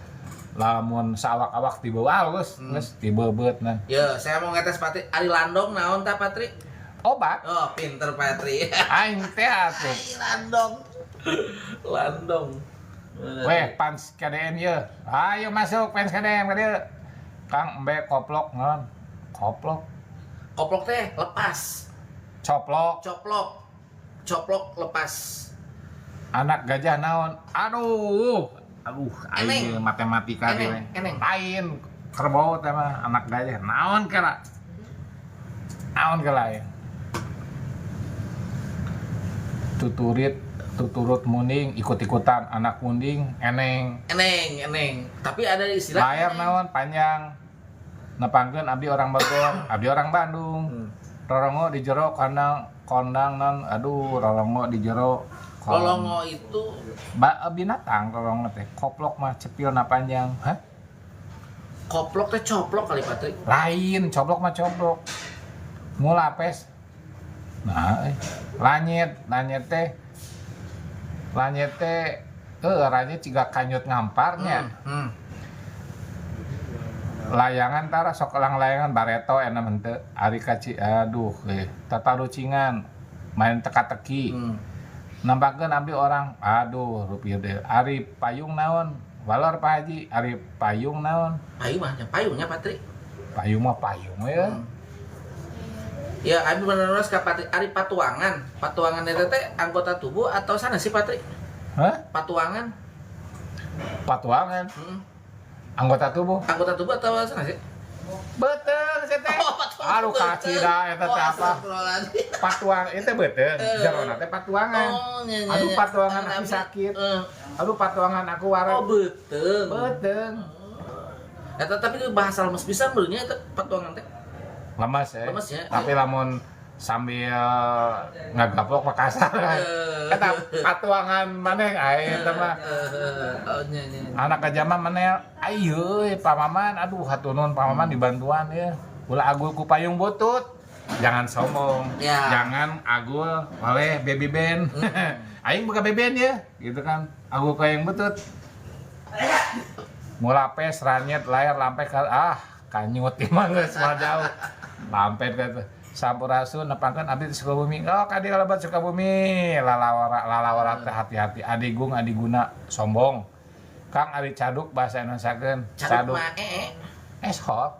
Lamun sawak-awak ti bawah geus geus ti beubeut nah. Yo, saya mau ngetes Patri, ari landong naon tah Patri? Obat. Oh, pinter Patri. Aing teh atuh. Ari landong. Landong. Weh, pans KDM ye. Ayo masuk pans KDM ka dieu. Kang embe koplok naon? Koplok. Koplok teh lepas. Coplok. Coplok. Coplok lepas. Anak gajah naon? Aduh. Aduh, aing matematika eneng, eneng. Lain kerbau teh mah anak gajah naon kira? Naon kira ya? Tuturit, tuturut munding, ikut-ikutan anak munding, eneng. Eneng, eneng. Tapi ada istilah layar naon panjang. Nepangkeun abdi orang Bogor, abdi orang Bandung. Rorongo di jero kandang kondang non, aduh rorongo di jero. Lolongo itu binatang lolongo teh. Koplok mah cepilna panjang. Hah? Koplok teh coplok kali Patri. Lain, coplok mah coplok. Ngulapes. Nah, lanyet, lanyet teh. Lanyet teh ranyet ciga kanyut ngamparnya. Layangan tara sok elang layangan bareto enak henteu. Ari kaci aduh tatarucingan main teka-teki. Nampakkeun abdi orang, aduh rupiah deh. Ari payung naon? Walor Pak Haji, ari payung naon? Payung mah payungnya Patri. Payung mah payung ya. Ya, abi bener-bener ka Patri, ari patuangan. Patuangan eta teh anggota tubuh atau sana sih Patri? Hah? Patuangan. Patuangan. Anggota tubuh. Anggota tubuh atau sana sih? Betul, saya teh. Oh, patuangan. Aduh, kacida eta teh apa? Patuang itu betul. Jerona teh patuangan. Oh, nya, nya, Aduh, patuangan aku sakit. Aduh, patuangan aku waras. Oh, betul. Betul. Eta tapi bahasa lemes pisan beunya eta patuangan teh. Lemes ya. Lemes ya. Tapi lamun sambil ngagaplok mah kasar. Eta patuangan maneh aing eta mah. Oh, nya, nya. Anak gajah mah maneh ayeuna Pak Maman, aduh hatur nuhun Pak Maman dibantuan ya. Ulah agul ku payung butut. Jangan sombong. Ya. Jangan agul oleh baby band. Aing buka baby band ya, gitu kan. Agul kayak yang butut. Mulapes, ranyet, layar, lampe, ah, kanyut mah geus mah jauh. Lampe gitu. Sampurasun nepangkeun abdi di Sukabumi. Oh, kadi kalabat Sukabumi. Lalawara lalawara teh hati-hati. Adigung adiguna sombong. Kang, ari caduk bahasa Indonesiakeun. Caduk mah ee. Eshot.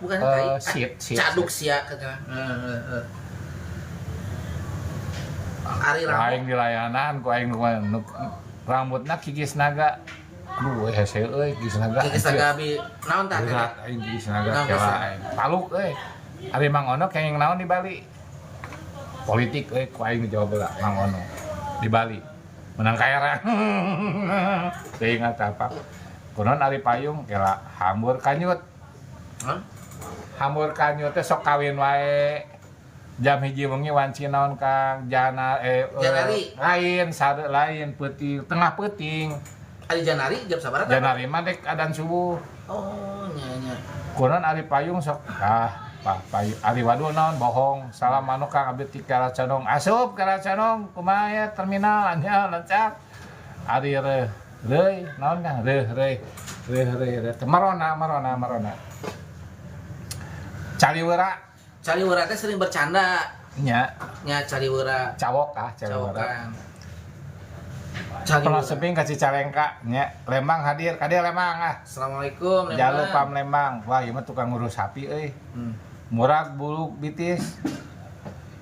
Bukan Eh, tai. Shit, shit, Caduk shit. sia kata. Heeh, heeh. Ari rambut. Aing di layanan ku aing nu rambutna kikis naga. Aduh, euy hese euy kikis naga. Kikis naga abi naon tah? Berat aing kikis naga Naon kela bisa? Aing. Taluk euy. Ari Mang Ono kenging naon di Bali? Politik euy ku aing dijawab heula Mang Ono di Bali. Menang kaerang. Teu ingat apa. Kunaon ari payung kela hambur kanyut. Hah? Hambur kanyut teh sok kawin wae. Jam 1 wengi wanci naon, Kang? Jana Janari. Lain, sare lain peuting, tengah peuting. Ari janari jam sabaraha? Janari mah dek adan subuh. Oh, nya nya. Kunaon ari payung sok ah pak payung ari wadul naon bohong. Salam anu Kang, abdi ti Karacanong. Asup Karacanong kumaha ya terminal nya lancar. Ari reuh reuy naon Kang? Reuh reuy reuh reuy reuh. Marona marona marona. Caliwera. Caliwera teh sering bercanda. Nya. Nya caliwera. Cawok ah caliwera. Cawokan. Pernah Caliwera. seping ka Cicalengka nya. Lembang hadir, ka dieu Lembang ah. Assalamualaikum Lembang. Jalu pam Lembang. Wah, ieu mah tukang ngurus sapi euy. Murag bulu bitis.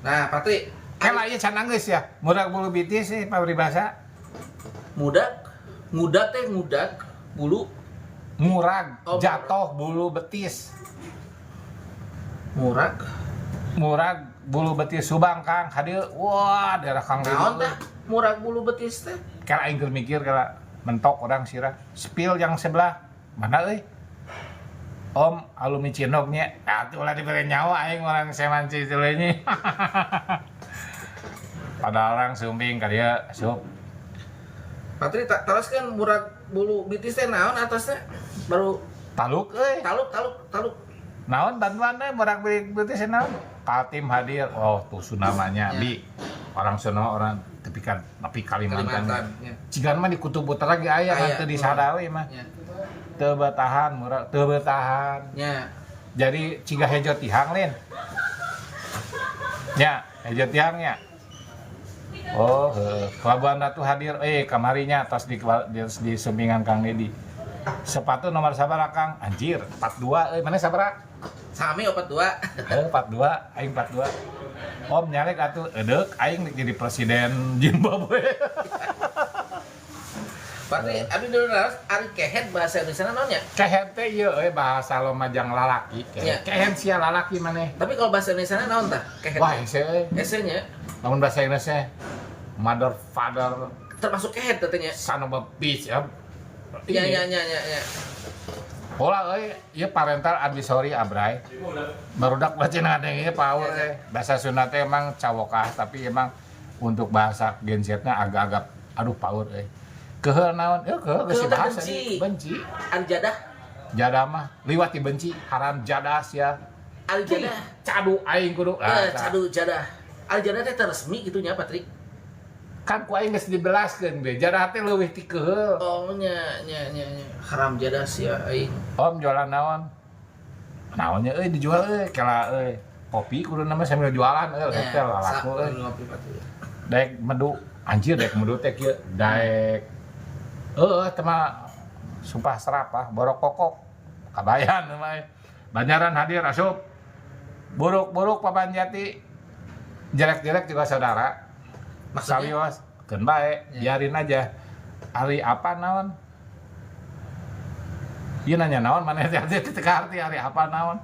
Nah, Patri, Kela ieu can geus ya. Murag bulu bitis sih paribasa. Mudak, mudak teh mudak bulu. Murag, Oh, jatuh bulu betis. Murag. Murag bulu betis Subang Kang, hadir. Wah, daerah Kang Naon Ridho. teh? Murag bulu betis teh. Kela aing keur mikir kela mentok orang sirah. Spill yang sebelah. Mana euy? Om alumni Cinok nya. Atuh ulah dibere nyawa aing orang semanci nya. Pada orang sumbing ka dieu asup. Patri tak terus kan murag bulu betis teh naon atasnya? Baru Taluk euy. Taluk taluk taluk. Naon bantuan teh murag bulu betis naon? Kaltim hadir. Oh, tuh namanya Ya. Bi. Orang sono orang tepi kan tapi Kalimantan. Kalimantan, ya. Cigan mah di kutub utara ge aya kan Aya. teu disadawi mah. Ya. Teu bertahan, murag teu bertahan. Ya. Jadi ciga hejo tihang lin. Ya, hejo tihang nya. Oh, heuh. Pelabuhan Ratu hadir kamarinya tos di Sumbingan Kang Dedi. Sepatu nomor sabaraha Kang? Anjir, 42 euy, mana sabaraha? Sami 42. 42, aing 42. Om nyalek atuh edeuk aing jadi presiden Zimbabwe. Berarti abi dulu naros ari kehed bahasa Indonesia naon nya? Kehed teh ieu euy bahasa Lumajang lalaki. Iya. Kehed sia lalaki maneh. Tapi kalau bahasa Indonesia naon tah? Kehed. Wah, hese euy. Hese nya Lamun bahasa Indonesia mother father termasuk kehed katanya. Son of a bitch ya. Ya ya ya ya ya. Pola euy, ieu parental advisory abray. Barudak baca ada ieu power euy. Bahasa Sunda teh emang cawokah tapi emang untuk bahasa Gen Z-nya agak-agak aduh power euy. Keheul naon? Keheul geus Keheul teh bahasa benci. Benci. Ari jadah. Jadah mah liwat dibenci, haram jadah sia. Ari jadah. Cadu aing kudu. Ah, Cadu jadah. Ari jadah teh resmi gitu nya Patrik. Kan ku aing geus dibelaskeun ge. Jadah teh leuwih ti keheul. Oh nya nya nya nya. Haram jadah sia aing. Om jualan naon? Naonnya euy dijual euy, kela euy. Kopi kudu nama sambil jualan euy, Ya, hotel laku euy. Ngopi Patrik. Daek medu, anjir daek medu teh kieu, daek heuh teh mah sumpah serapah, borok kokok. Kabayan mah. Banjaran hadir asup. Buruk-buruk papan jati. Jelek-jelek juga saudara. Maksudnya? Sawios, keun bae, Ya. biarin aja. Ari apa naon? Ieu nanya naon maneh teh teh teu kaarti ari apa naon?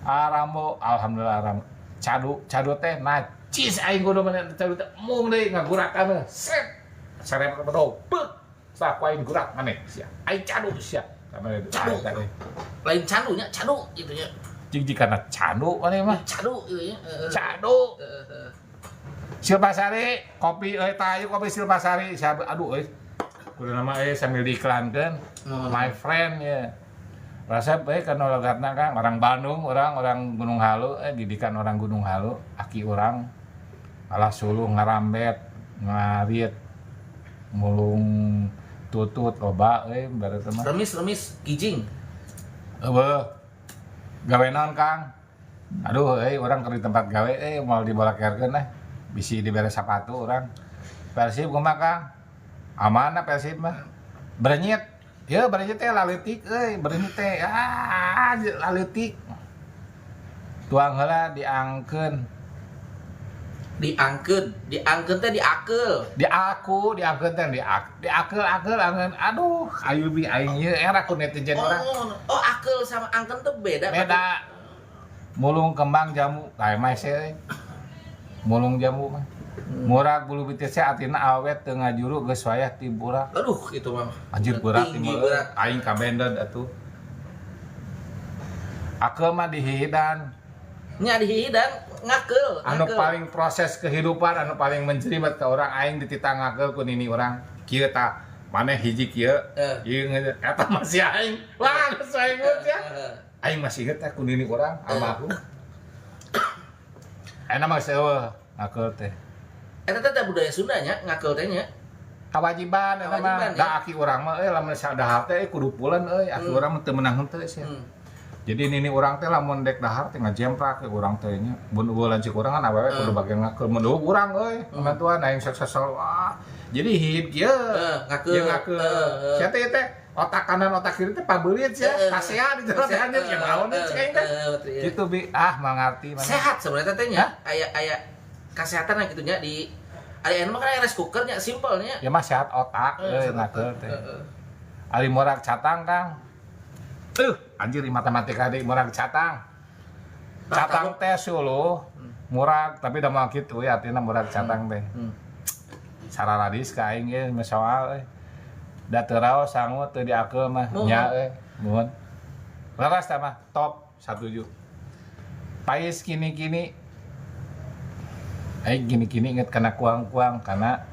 Arambo, alhamdulillah aram. Cadu, cadu teh najis aing kudu maneh cadu teh mung deui ngagurakan we. Set. Serep ke bedo. Beuk. Tah ku aing gurak maneh sia. Aing cadu sia. Kamari Cadu. tadi. Lain candunya, cadu gitu nya. Jig jikana candu maneh mah. Cadu gitu ya. Heeh. Cadu. Heeh, heeh. Silpasari, kopi euy tah ieu kopi Silpasari. Siapa aduh euy. Kudu nama euy sambil diiklankeun. Hmm. My friend ya. Resep we kana logatna, Kang. Orang Bandung, orang orang Gunung Halu, didikan orang Gunung Halu, aki urang alah suluh, ngarambet, ngarit, mulung tutut loba euy berarti mah. Remis, remis, kijing. Eueuh. Gawe naon, Kang? Aduh euy, urang keur di tempat gawe euy, moal dibolakerkeun eh. Bisi dibere sapatu urang. Persib kumaha, Kang? Aman Persib mah. Berenyit. Ya berenyit teh laleutik euy, berenyit teh ah laleutik. Tuang heula diangkeun. Diangkeun, diangkeun teh diakeul. Di aku diangkeun teh diakeul-akeul angkeun. Aduh, ayu bi aing ieu era ku netizen urang. Oh, akeul sama angkeun tuh beda. Beda. Mulung kembang jamu, kayak mah euy. Mulung jamu mah. Murag bulu betis teh artina awet teu ngajuru, geus wayah tiburak. Aduh, itu mah. Anjir, berat. Tinggi, mah berat. Aing kabended atuh. Akeul mah dihihidan. Nya dihihidan ngakeul, Anu ngakeul. paling proses kehidupan anu paling menjeribat ke orang, aing dititah ngakeul ku nini urang. Kieu ta, maneh hiji kieu. Ieu eta masih aing. Wah, geus aing geus ya. Aing masih inget teh ku nini urang sama aku. Ayeuna mah geus eueuh ngakeul teh. Eta teh budaya Sunda nya, ngakeul teh nya. Kewajiban eta mah. Kewajiban, ya. Da aki urang mah euy, lamun sadahar teh kudu pulen euy, aki urang mah teu meunang henteu sia. Jadi nini urang teh lamun dek dahar teh ngajemprak ke urang teh nya. Mun eueuh lanceuk urang kan awewe kudu bagian ngakeul, mun eueuh urang euy, bantuan aing sok sesel wah. Jadi hid kieu. Ngakeul. Ieu ngakeul. Sia teh teh otak kanan otak kiri teh pabeulit sia. Kasea di jero teh anjir ya naon cek aing teh. Betul, iya. Gitu bi ah mangarti mana. Sehat sebenarnya teh nya. Aya aya kesehatan lah gitu nya, di aya mah kan rice cooker nya, simpel nya. Ya mah sehat otak euy sehat ngakeul otak. teh. Ari murag catang, Kang. Anjir di matematika deui murag catang. Catang teh suluh, murag tapi da moal kitu ya artina murag catang teh. Sararadis ka aing ge soal euy. Da teu raos sangu teu diakeul mah nya euy, nuhun. Leres tah mah top 17. Pais kini-kini. Aing gini-gini inget kana kuang-kuang karena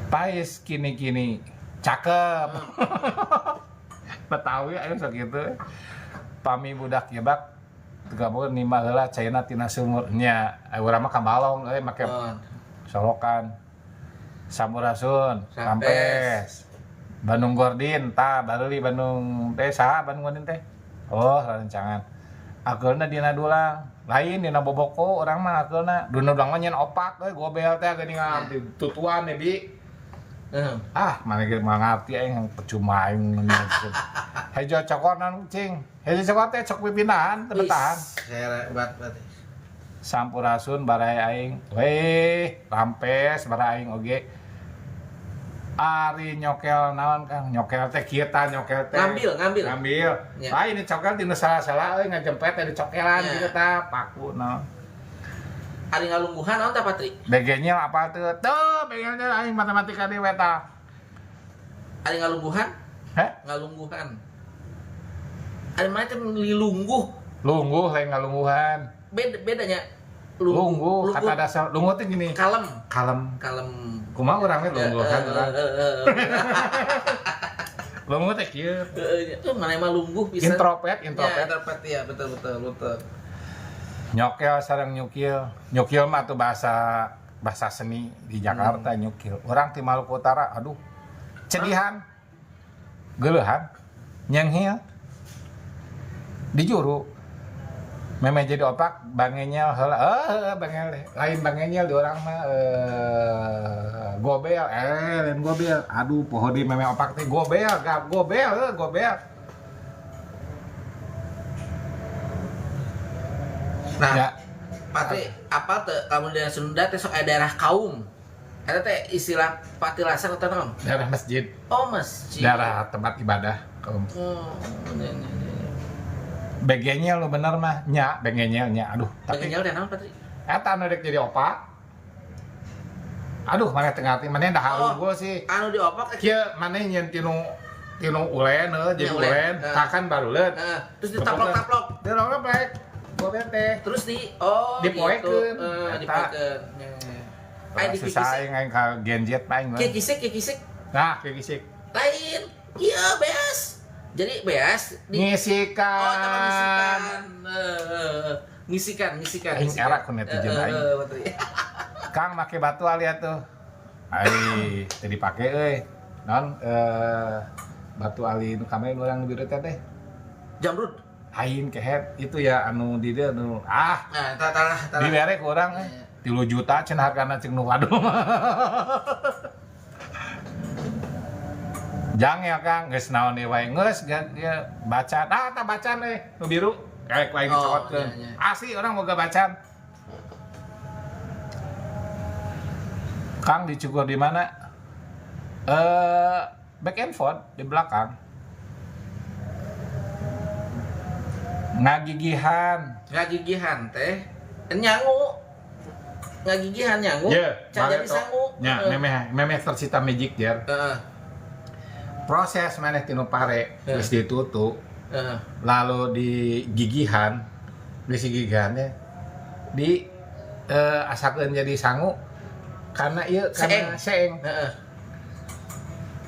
pais kini-kini cakep. Betawi aing sok kitu. Pami budak jebak teu nima heula caina tina sumur nya. Urang mah ka balong euy make solokan. Sampurasun, Rampes. Rampes. Bandung Gordin, tah bareuli Bandung teh saha Bandung Gordin teh? Oh, rencangan. Akeulna dina dulang, lain dina boboko urang mah akeulna. Dina dulang mah nyen opak euy, gobel teh geuningan tutuan deh bi. Ah, mana ge moal ngarti aing, percuma aing. Hejo cokor naon cing? Hejo cokor teh cok pipindahan teu bertahan. Hebat banget. Sampurasun barai aing. Weh, rampes barai aing oge. Ari nyokel naon, Kang? Nyokel teh kieu tah, nyokel teh. Ngambil, ngambil. Ngambil. Ya. Lain ini cokel tina salah-salah euy, ngajempet teh dicokelan gitu tah, paku naon. Ari ngalungguhan naon tah, Patri? Begenyel apa tuh? Tuh, begenyel aing matematika deui we tah. Ari ngalungguhan? Heh? Ngalungguhan. Ari mana teh lilungguh? Lungguh lain ngalungguhan. Beda bedanya. Lungguh, kata dasar lungguh teh gini. Kalem. Kalem. Kalem. Kumaha urang teh lungguh kan urang. Lungguh teh kieu. Itu mana emang lungguh bisa. Introvert, introvert. Ya, introvert ya, betul betul betul. Nyokel sareng nyukil. Nyukil mah tuh bahasa bahasa seni di Jakarta nyukil. Orang di Maluku Utara, aduh. Cedihan. Geuleuhan. Nyenghil. Di juru. Meme jadi opak bangenyel heula. Bangenyel lain bangenyel di orang mah gobel, lain gobel. Aduh, poho di meme opak teh gobel, gap gobel, gobel. Nah, Ya. Patri, apa teh kamu daerah Sunda teh sok aya daerah kaum. Eta teh istilah patilasan atau naon? Daerah masjid. Oh, masjid. Daerah tempat ibadah kaum. Oh, iya, iya. Begenyel lu bener mah nya, begenyel nya. Aduh, tapi Begenyel teh naon, Patri? Eta anu dek jadi opak. Aduh, mana teu ngarti, mana dah Oh. unggul sih. Anu di opak Kieu mana nyeun tinu ulen heuh, jadi Ya, ulen. ulen, Heeh. takan baruleun. Heeh, terus ditaplok-taplok. Ditaplok-taplok. Gobel teh. Terus di oh Dipoekeun. gitu. Heeh, Eta. dipoekeun. Ya, ya. Aya di Susah kikisik. aing aing ka genjet paing. Kikisik, kikisik. Nah, kikisik. Lain. Iya, beas. Jadi beas di Ngisikan. Oh, teman ngisikan. Ngisikan, ngisikan. Aing ngisikan. era ku netizen aing. Patri. Kang make batu ali atuh. Ai, teu dipake euy. Non batu ali nu kamari urang biru teh teh. Jamrud. Aing kehet itu ya anu di dieu anu ah Nah, talah talah. dibere ku urang eh. 3 juta cenah hargana cek nu waduh. Jang ya Kang, geus naon deui wae geus ya bacaan. Ah, tah bacaan euy, nu biru. Kayak ku aing Oh, dicokotkeun. iya, iya. Asli orang boga bacaan. Kang dicukur di mana? Back and forth di belakang. Ngagigihan. Ngagigihan teh nyangu. Ngagigihan nyangu. Ye, Can jadi bareto. sangu. Nya, memeh memeh tercipta magic jer. Heeh. Proses maneh tinu pare geus ditutup, Heeh. lalu digigihan, geus digigihan teh di asakeun jadi sangu karena ieu karena seeng. Heeh.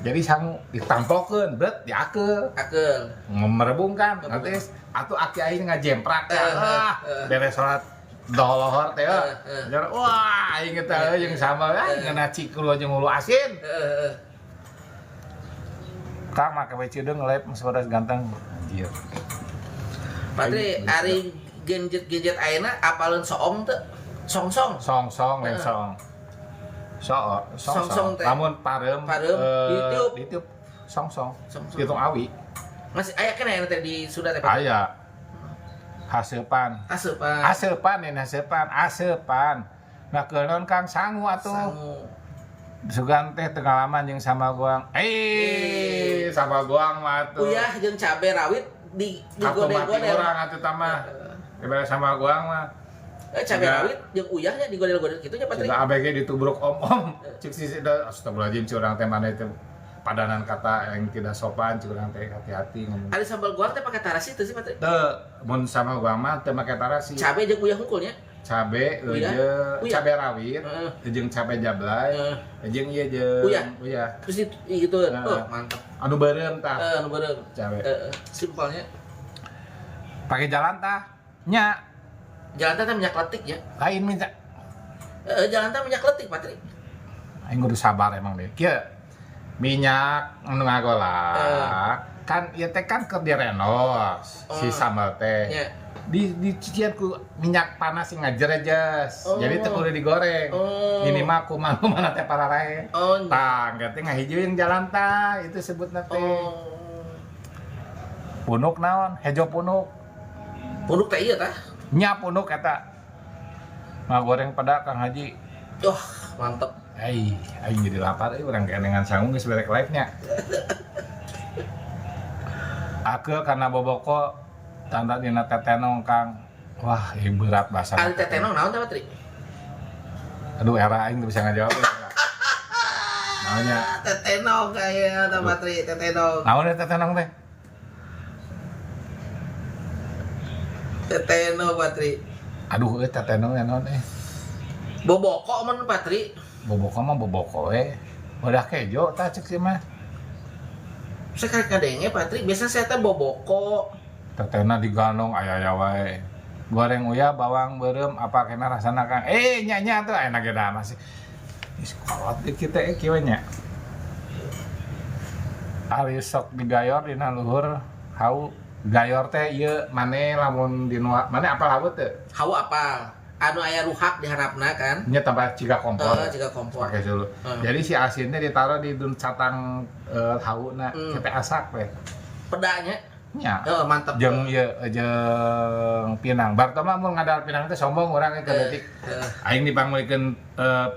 Jadi sangu ditampolkeun, bret diakeul. Akeul. Merebungkan nanti atuh aki aing ngajemprak teh ah beres salat dolohor teh wah aing teh jeung sambal ngeuna cikul jeung hulu asin. Heeh. Kang make we cideung ngelep saudara ganteng anjir. Patri ari genjet-genjet ayeuna apaleun soong teu? Song-song. Song-song lain song. Song-song Song-song. teh. Lamun pareum ditiup. Ditiup song-song. Song-song. Hitung awi. Masih aya keneh aya teh di Sunda teh Patri? Aya. Haseupan. Asupan. Aseupan ini aseupan, aseupan. Nah keun Kang sangu atuh. Sangu. Sugan teh pengalaman jeung sama guang. Sama guang mah atuh. Uyah jeung cabe rawit di Atuh mati digodel-godel. urang atuh tamah. Ibarat sama guang mah. Cabe rawit jeung uyahnya digodel-godel kitu nya Patri. Sudah ABG ditubruk om-om. Cik sisi da astagfirullahaladzim cik urang teh mana itu padanan kata yang tidak sopan cik urang teh hati-hati ngomong. Ari sambal guang teh pakai tarasi teu sih Patri? Teu mun sama guang mah teu make tarasi. Cabe jeung uyah hungkulnya. Cabe Uyah. euy cabe rawit, jeung cabe jablay, jeung ieu jeung Uyah. uyah. Terus di gitu. Heeh. Oh, mantap. Anu beureum tah. Anu beureum. Cabe. Simpelnya. Pakai jalan tah. Nya. Jalan teh minyak letik ya. Lain minta. Jalan teh minyak letik, Patri. Aing kudu sabar emang deh. Kieu minyak anu ngagolak. Kan ieu teh kan keur direnos si sambal teh. Nya. Di dicucian ku minyak panas sing ngajerejes. Oh. Jadi teu kudu digoreng. Oh. Minimal kumaha mana teh pararae. Oh. Nya. Tah, engke teh ngahijeuin jalan tah, itu sebutna teh. Oh. Punuk naon? Hejo punuk. Punuk teh ieu tah. Nya punuk eta. Ngagoreng peda Kang Haji. Wah, mantep. Ai, aing jadi lapar euy urang keunengan sangu geus berek live-nya. Ake karena boboko tanda dina tetenong Kang. Wah, ieu berat bahasa. Ari tetenong naon teh Patri? Aduh, era aing teu bisa ngajawab. Naonnya? Tetenong aya teh Patri, tetenong. Naon eta tetenong teh? Tetenong Patri. Aduh, euy tetenong ya naon eh. Boboko mun Patri. Boboko mah boboko we. Udah kejo tah cek sih mah. Saya karek ngadenge Patri, biasa saya teh boboko. Tetena diganong aya-aya wae. Goreng uyah bawang beureum apa kena rasana Kang. Nya nya tuh enak ge da masih. Geus kolot di kita kieu nya. Ari sok digayor dina luhur hau gayor teh ieu mane lamun di mane apal hawu teu? Hawu apal. Anu aya ruhak diharapna kan? Nya tambah ciga kompor. Ciga kompor. Pakai dulu. Jadi si asinnya ditaruh di dun catang hauna, sampai asak we. Pedanya. Nya. Mantep. Jeung ieu jeung pinang. Barto mah mun ngadal pinang teh sombong urang ke detik. Aing dipangmeulikeun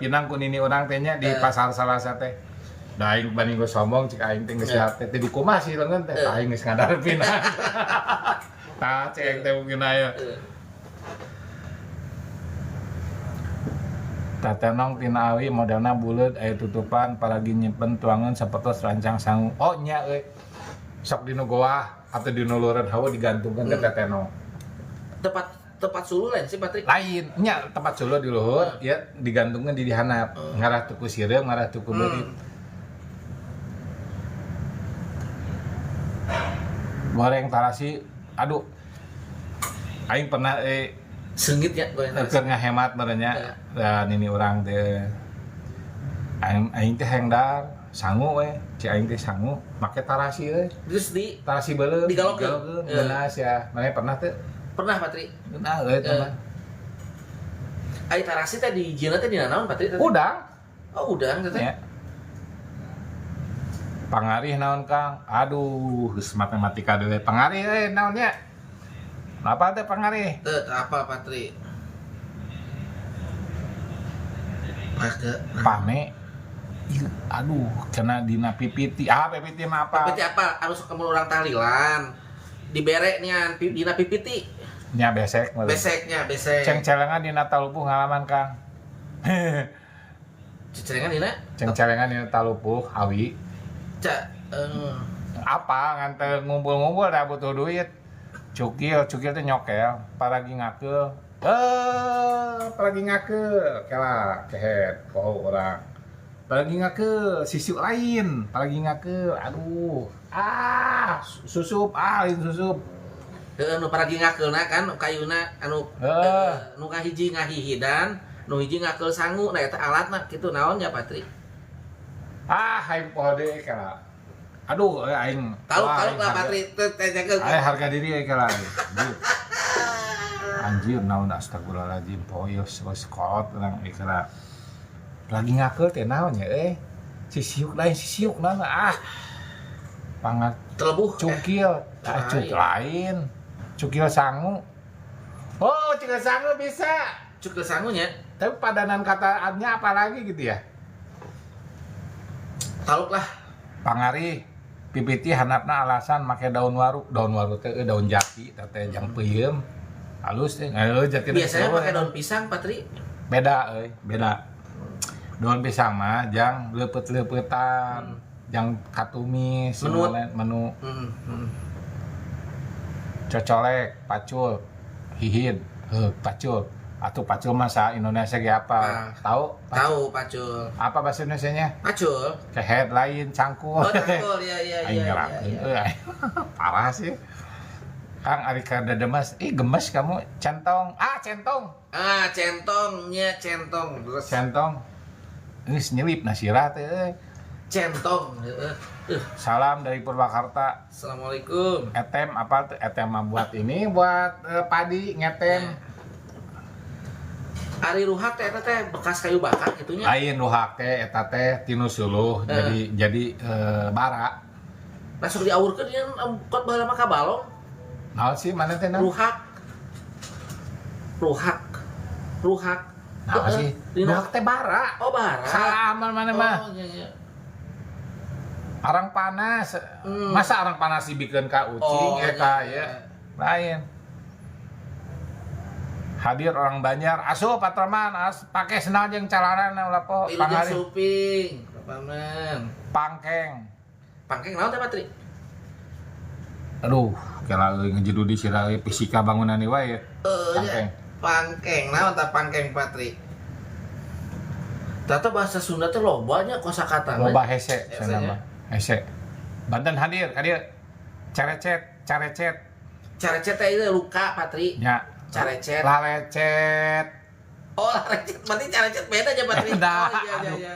pinang ku nini urang teh nya di pasar Salasa teh. Da aing banding geus sombong cik aing teh geus teh teh dikumaha sih leungeun teh. Aing geus ngadal pinang. Tah cek aing teh mungkin aya. Tatenong tina awi modelna buleud aya tutupan paragi nyimpen tuangan sapertos rancang sangu. Oh nya euy. Sok dinu goah atau dinu lureun hawa digantungkeun ke tetenong. Tempat suluh lain sih Patri. Lain nya tempat suluh di luhur ya digantungkeun di dihanap. Ngarah tuku sireum, ngarah tuku beurit. Goreng tarasi, aduh. Aing pernah Seungit ya goreng tarasi. Keur ngahemat meureun nya. Dan ini urang teh aing aing teh hayang dahar sangu we, ci aing teh sangu make tarasi euy. Terus di Tarasi beuleum. Digalokeun. Digalokeun, ngeunah ya. Maneh pernah teu? Pernah, Patri. Ngeunah euy teh mah. Ari tarasi teh di jieuna teh dina naon, Patri? Udang. Oh, udang teh. Ya. Pangarih naon, Kang? Aduh, geus matematika deui. Pangarih euy naon nya? Apa teh pangarih? Teu teu apal, Patri. Pakai Pame. Ih, aduh, kena dina pipiti. Ah, pipiti mah apa? Pipiti apa? Anu sok kamu orang tahlilan. Dibere nian dina pipiti. Nya besek meureun. Beseknya, besek. Cengcelengan dina talupuh ngalaman, Kang. Cecerengan dina? Cengcelengan dina talupuh awi. Ca eh, Apa ngan teu ngumpul-ngumpul dah butuh duit. Cukil, cukil teh nyokel, paragi ngakeul. Eh, paragi ngakeul, kela kehet poho urang. Paragi ngakeul, sisiu lain, paragi ngakeul. Aduh. Ah, susup, ah lain susup. Heeh, nu paragi ngakeulna kan kayuna anu nu ngahiji ngahihidan, nu hiji ngakeul sangu, nah eta alatna kitu naon nya, Patri? Ah, aing poho deui kela. Aduh, aing. Tahu Wah, tahu aing lah, Patri, teu tanyakeun. Aing harga diri euy kela. Anjir. Anjir naon, astagfirullahaladzim, poho ieu geus kolot urang ieu kela. Lagi ngakeul teh naon nya euy? Sisiuk lain sisiuk naon ah. Pangat Telebuh. cukil, ah, Lain. cukil lain. Cukil sangu. Oh, cukil sangu bisa. Cukil sangunya. Tapi padanan kataannya apa lagi gitu ya? Taluk lah. Pangarih pipiti handapna alasan make daun waru, daun waru teh daun jati teh teh jang peuyeum. Halus teh, euy jati. Biasanya pakai daun pisang, Patri. Beda euy, beda. Daun pisang mah jang leupeut-leupeutan, jang katumis, Menu. Menu Cocolek, pacul, hihid, heuh pacul. Atuh pacul mah sa Indonesia ge apa? Ah. Tahu? Pacul. Tahu pacul. Apa bahasa Indonesianya? Pacul. Kehed lain, cangkul. Oh, cangkul, ya ya Aing ya. ngerakeun Ya, ya. euy. Parah sih. Kang ari kada demes, ih gemes kamu, centong. Ah, centong. Ah, centongnya centong. Terus Centong. Ini nyelip nasirah teh euy. Centong. Heeh. Salam dari Purwakarta. Assalamualaikum. Etem apa tuh? Etem mah buat ini buat padi ngetem. Ari ruhak teh eta teh bekas kayu bakar gitunya. Lain ruhak teh eta teh tinu suluh jadi bara. Nah, sok diawurkeun ieu kot baheula mah ka balong. Naon sih mana teh naon? Ruhak. Ruhak. Ruhak. Naon Heeh, sih? dina Ruhak teh bara. Oh, bara. Salah mana mah. Oh, iya iya. Arang panas. Masa arang panas dibikin ka ucing Oh, eta iya, ya. iya. Lain. Hadir orang Banjar, asup patroman, as pakai sendal jeung calana ulah po Wilujeng pangarih. suping, paman. Pangkeng. Pangkeng naon teh, Patri? Aduh, kira euy ngejedu di sira euy fisika bangunan ieu wae. Eh, Pangkeng. Pangkeng, naon tah pangkeng, Patri? Tata bahasa Sunda teh loba nya kosakata. Loba hese Hese cenah nya. mah. Hese. Banten hadir, ka dieu. Carecet, carecet. Carecet teh itu luka, Patri. Nya. Carecet. Lalecet. Oh, lalecet. Berarti carecet beda aja, Patri. Beda. Oh, iya iya Aduh. iya.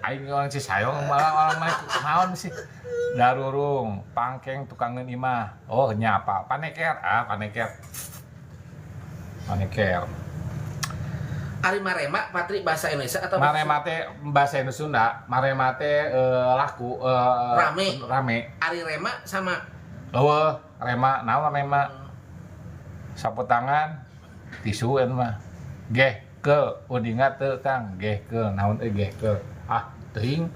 Aing orang Cisayong malah orang mah naon sih. Darurung, pangkeng tukangeun imah. Oh, nya apa? Paneker. Ah, paneker. Paneker. Ari marema, Patri, bahasa Indonesia atau bahasa Marema teh bahasa Indonesia Sunda, marema teh laku Rame. Rame. Ari rema sama Eueuh, rema naon rema? Sapu tangan, tisu eta mah. Geh ke uninga teu Kang, geh ke naon euy geh ke. Ah, teuing.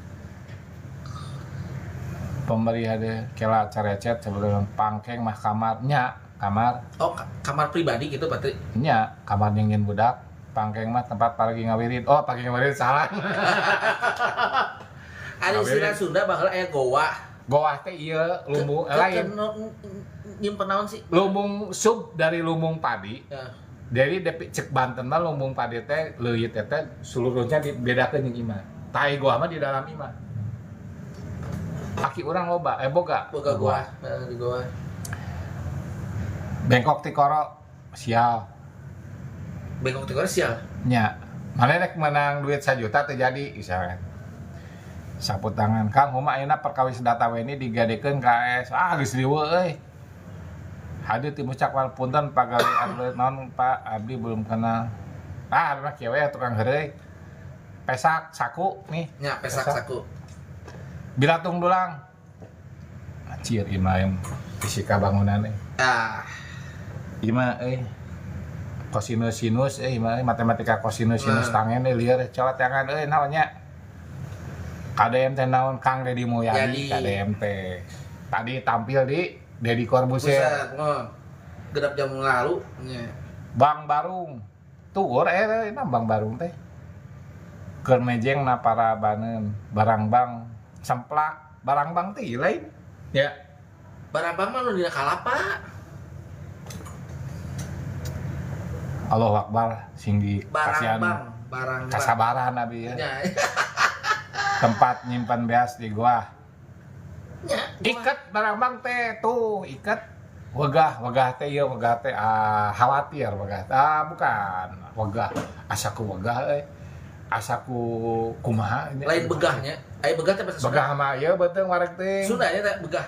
Pemberi hadiah kela carecet sebelum pangkeng mah kamarnya, kamar. Oh, kamar pribadi gitu, Patri. Nya, kamar nyengin budak. Pangkeng mah tempat paragi ngawirid. Oh, paragi ngawirid salah. Ari istilah Sunda baheula aya goa. Goah teh ieu lumbung lain. Nyimpen naon sih? Lumbung sub dari lumbung padi. Ya. Jadi depi cek Banten mah lumbung padi teh leuit teh seluruhnya dibedakeun jeung imah. Tai goah mah di dalam imah. Aki urang loba, boga. Boga goa, nah, di goa. Bengkok tikoro sial. Bengkok tikoro sial. Nya, mana rek menang duit 1 juta terjadi misalnya. Sapu tangan Kang huma ayeuna perkawis data weni digadekeun ka AS. Ah geus riweuh euy. Hadir ti mucak wal punten pagawe abdi naon Pak abdi belum kenal. Ah mah kieu we tukang heureuy. Pesak saku nih. Nya pesak saku. Bilatung dulang. Anjir imah yang fisika bangunan euy. Ah. Imah euy. Kosinus sinus euy imah matematika kosinus sinus tangen euy lieur coba tangan euy naonnya. KDM teh naon Kang Deddy Mulyadi KDM teh. Tadi tampil di Deddy Corbuzier. Genap jam lalu nya. Bang Barung. Tuur na Bang Barung teh. Keur mejeng na para baneun barang bang semplak barang bang teh lain. Ya. Barang bang mah nu dina kalapa. Allahu Akbar sing di kasihan. Barang bang. Kasabaran abi ya. Tempat nyimpan beas di gua. Ya, ikat barang bang teh tuh ikat wegah wegah teh ieu wegah teh khawatir wegah bukan wegah asaku wegah euy asaku kumaha lain begahnya aya begah teh bahasa Sunda begah mah ieu beuteung wareg teh Sunda nya teh begah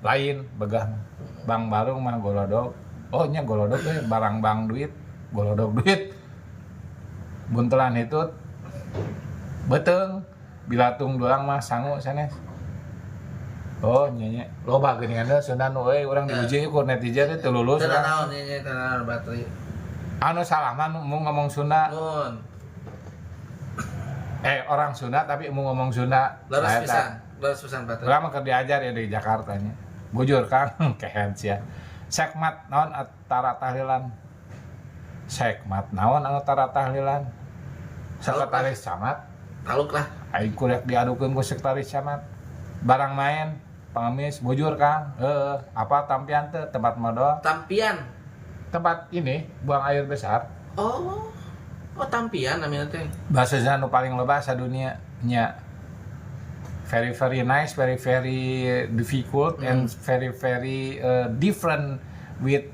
lain begah Bang Barung mah golodog oh nya golodog teh barang bang duit golodog duit buntelan hitut beuteung bilatung dulang mah sangu sanes. Oh nya loba geuningan teh Sunda nu euy urang diuji ku netizen teh lulus. Teu naon nya teu naon bateri. Anu salah mah nu ngomong Sunda. Mun. Orang Sunda tapi mau ngomong Sunda. Leres pisan, leres pisan bateri. Urang mah keur diajar ya di Jakarta nya. Bujur Kang kehen sia. Sekmat naon antara tahlilan. Sekmat naon antara tahlilan. Sekretaris camat. Taluk lah. Aing kurek diadukeun ku sekretaris camat. Barang main pengemis bujur Kang. Apa tampian teh tempat modal? Tampian. Tempat ini buang air besar. Oh. Oh tampian namanya teh. Bahasa nu paling loba sadunia nya. Very very nice, very very difficult and very very different with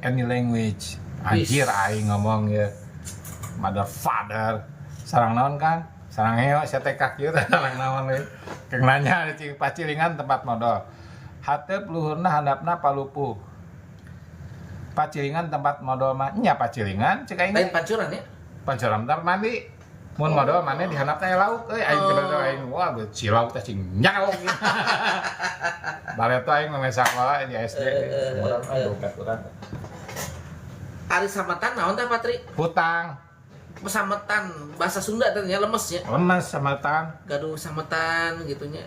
any language. Anjir aing ngomong ya. Mother father. Sarang naon Kang? Sarang heo sia teh ka kieu sarang naon we. Keng nanya cing pacilingan tempat modal. Hateup luhurna handapna palupuh. Pacilingan tempat modal mah nya pacilingan cek aing. Lain pancuran ya? Pancuran tempat mandi. Mun modal maneh di handapna lauk euy aing tiba-tiba aing wah si lauk teh cing nyaok. Bareto aing mah sakola di SD. Urang mah dompet urang. Ari sametan naon teh Patri? Hutang. Sametan bahasa Sunda teh nya lemes nya. Lemes sametan. Gaduh sametan gitu nya.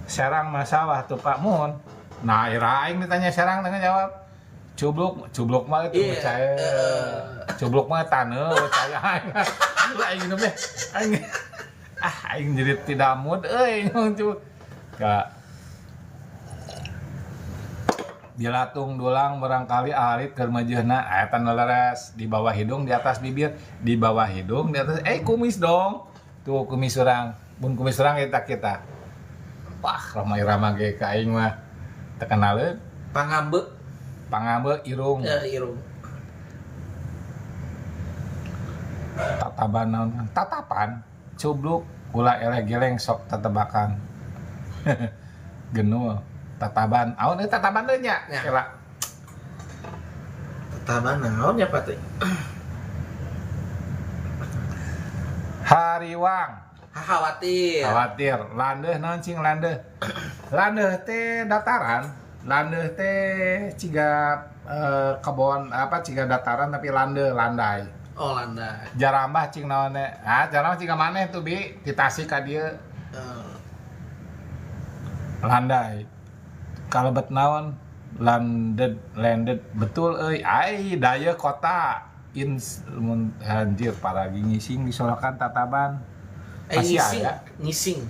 Serang masawah tuh Pak Mun. Nah, ira aing ditanya serang dengan jawab. Cubluk, cubluk mah itu percaya. Cubluk mah taneuh percaya aing. Aing minum ya. Aing. Ah, aing jadi tidak mood euy ngomong. Ka Bilatung dulang barangkali alit keur meujeuhna eta nu leres di bawah hidung di atas bibir, di bawah hidung di atas kumis dong. Tuh kumis urang, mun kumis urang eta kita. Wah, Rhoma Irama ge ka aing mah terkenaleun. Pangambe. Pangambe irung. Ya, irung. Tataban naon? Tatapan cubluk ulah eleh geleng sok tetebakan. Genul. Tataban, aun euy tataban deui nya. Kela. Tataban naon nya Pak teh? Hariwang. Khawatir. Khawatir. Landeuh naon cing landeuh? Landeuh teh dataran, landeuh teh ciga kebon apa ciga dataran tapi landeuh landai. Oh landai. Jarambah cing naon teh? Ah jarambah ciga maneh tuh bi di Tasik ka dieu. Landai. Kalebet naon landed landed betul euy ai daya kota in mun anjir paragi ngising disolokan tataban. Masih ngising, ada. Ngising.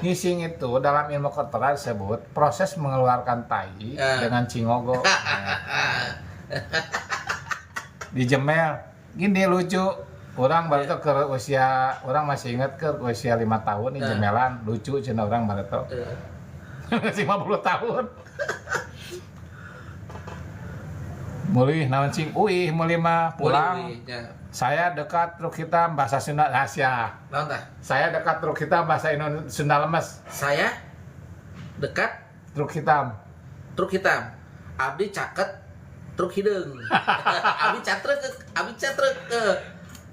Ngising itu dalam ilmu kedokteran disebut proses mengeluarkan tai dengan cingogo. Nah. Dijemel. Gini lucu. Orang baru tuh ke usia orang masih ingat ke usia 5 tahun nih jemelan lucu cenah orang baru tuh. 50 tahun. Mulih naon cing? Uih, mulih mah pulang. Mulih, ya. Saya dekat truk hitam bahasa Sunda rahasia. Naon tah? Saya dekat truk hitam bahasa Indonesia Sunda lemes. Saya dekat Truk hitam. Truk hitam. Abdi caket truk hideung. Abdi catrek, abdi catrek.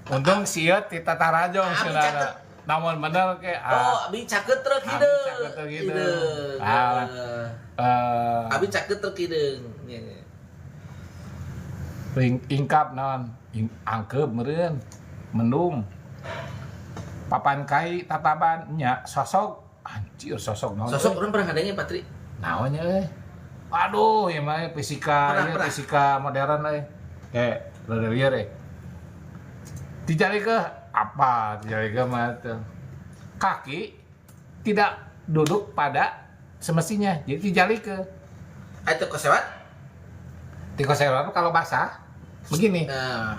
Untung sieut di Tatarajong Abdi Sunda. caket. Namun bener ke Oh, abdi caket truk Abdi hideung. caket truk hideung. Hideung. Ah. Abdi caket truk hideung. Ya, ya. Ingkap naon? Angkep meureun. Mendung. Papan kai tataban nya sosok anjir sosok naon? Sosok orang pernah ngadengnya Patri. Naon nya euy? Aduh, ya mah fisika, Pernah, ieu pernah. fisika modern euy. Rada lieur euy. Dijali ke apa? Dijali ke mah teu. Kaki tidak duduk pada semestinya. Jadi dijali ke. Ah, itu kosewat? Tiko sewa kalau basah begini. Nah.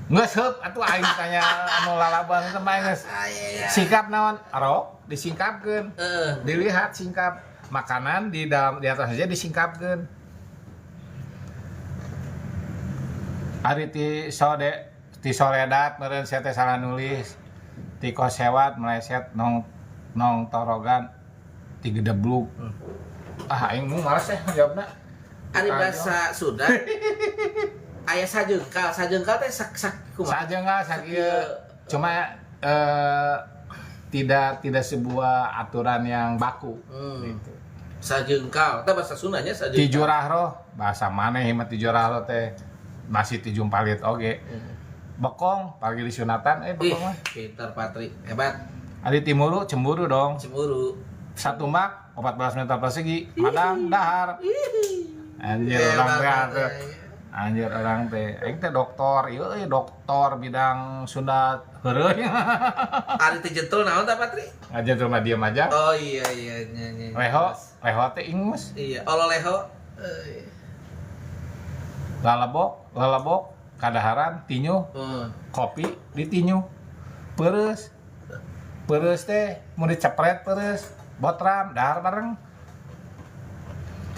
Geus heup atuh aing tanya anu lalaban teh mah geus. Ah, iya, iya. Sikap naon? Rok disingkapkeun. Heeh. Dilihat singkap makanan di dalam di atas saja disingkapkeun. Ari ti sode ti soledat meureun sia teh salah nulis. Ti kosewat meleset nong nong torogan ti gedeblug. Ah aing mu males teh jawabna. Ari bahasa Sunda. Aya sajengkal, sajengkal teh sak sak kumaha? Saja nggak sakieu. Cuma tidak tidak sebuah aturan yang baku. Gitu. Sajengkal, teh bahasa Sundanya sajengkal. Tijurahroh bahasa maneh mah tijurahroh teh masih tijumpalit oge. Bekong pagi disunatan Ih, bekong mah. pintar Patri, hebat. Ari timuru cemburu dong. Cemburu. Satu mak 14 meter persegi, madang dahar. Anjir orang teh atuh. Anjir orang teh. Aing teh doktor, ieu euy doktor bidang Sunda heureuy. Ari teh jentul naon tah Patri? Aja tuh mah diem aja. Oh iya iya iya iya. Leho, leho teh ingus. Iya, olo leho. Eh, Lalebok, lalebok, kadaharan, tinyu, kopi ditinyu. Peres. Peres teh mun dicepret peres, botram dahar bareng.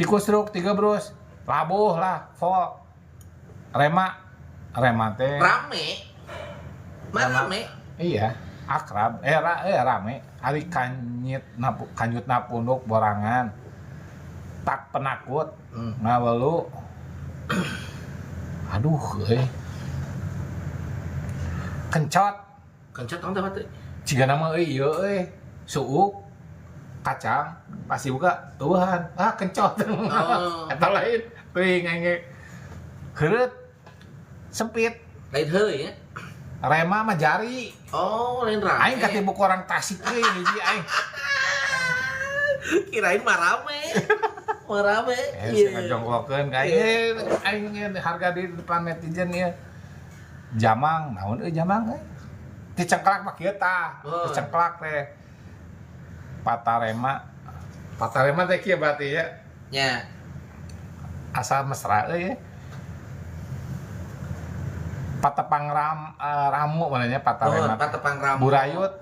Tikus truk tiga brus, labuh lah, fo. Rema, rema teh. Rame. Mana rame? Iya, akrab. Rame. Ari kanyit napu, kanyut napunduk borangan. Tak penakut. Ngawelu. Aduh, euy. Kencot. Kencot naon teh Patri? Ciga nama euy ieu euy. Suuk kacang pasti buka tuhan ah kencot. Oh. Eta lain teuing aing ge. Heureut sempit. Lain heuy ya. Rema mah jari. Oh, lain rame. Aing katibu ku orang Tasik euy hiji aing. Kirain mah rame. Mah rame. Eh, saya ngajongkokeun ka aing. Aing harga di depan netizen ieu. Jamang, naon euy jamang euy? Dicengklak mah kieu tah. Oh. Dicengklak teh. Patarema. Patarema teh kieu berarti ya. Nya. Asal mesra euy. Patepang ramu mananya patarema. Oh, patepang ramu. Burayut.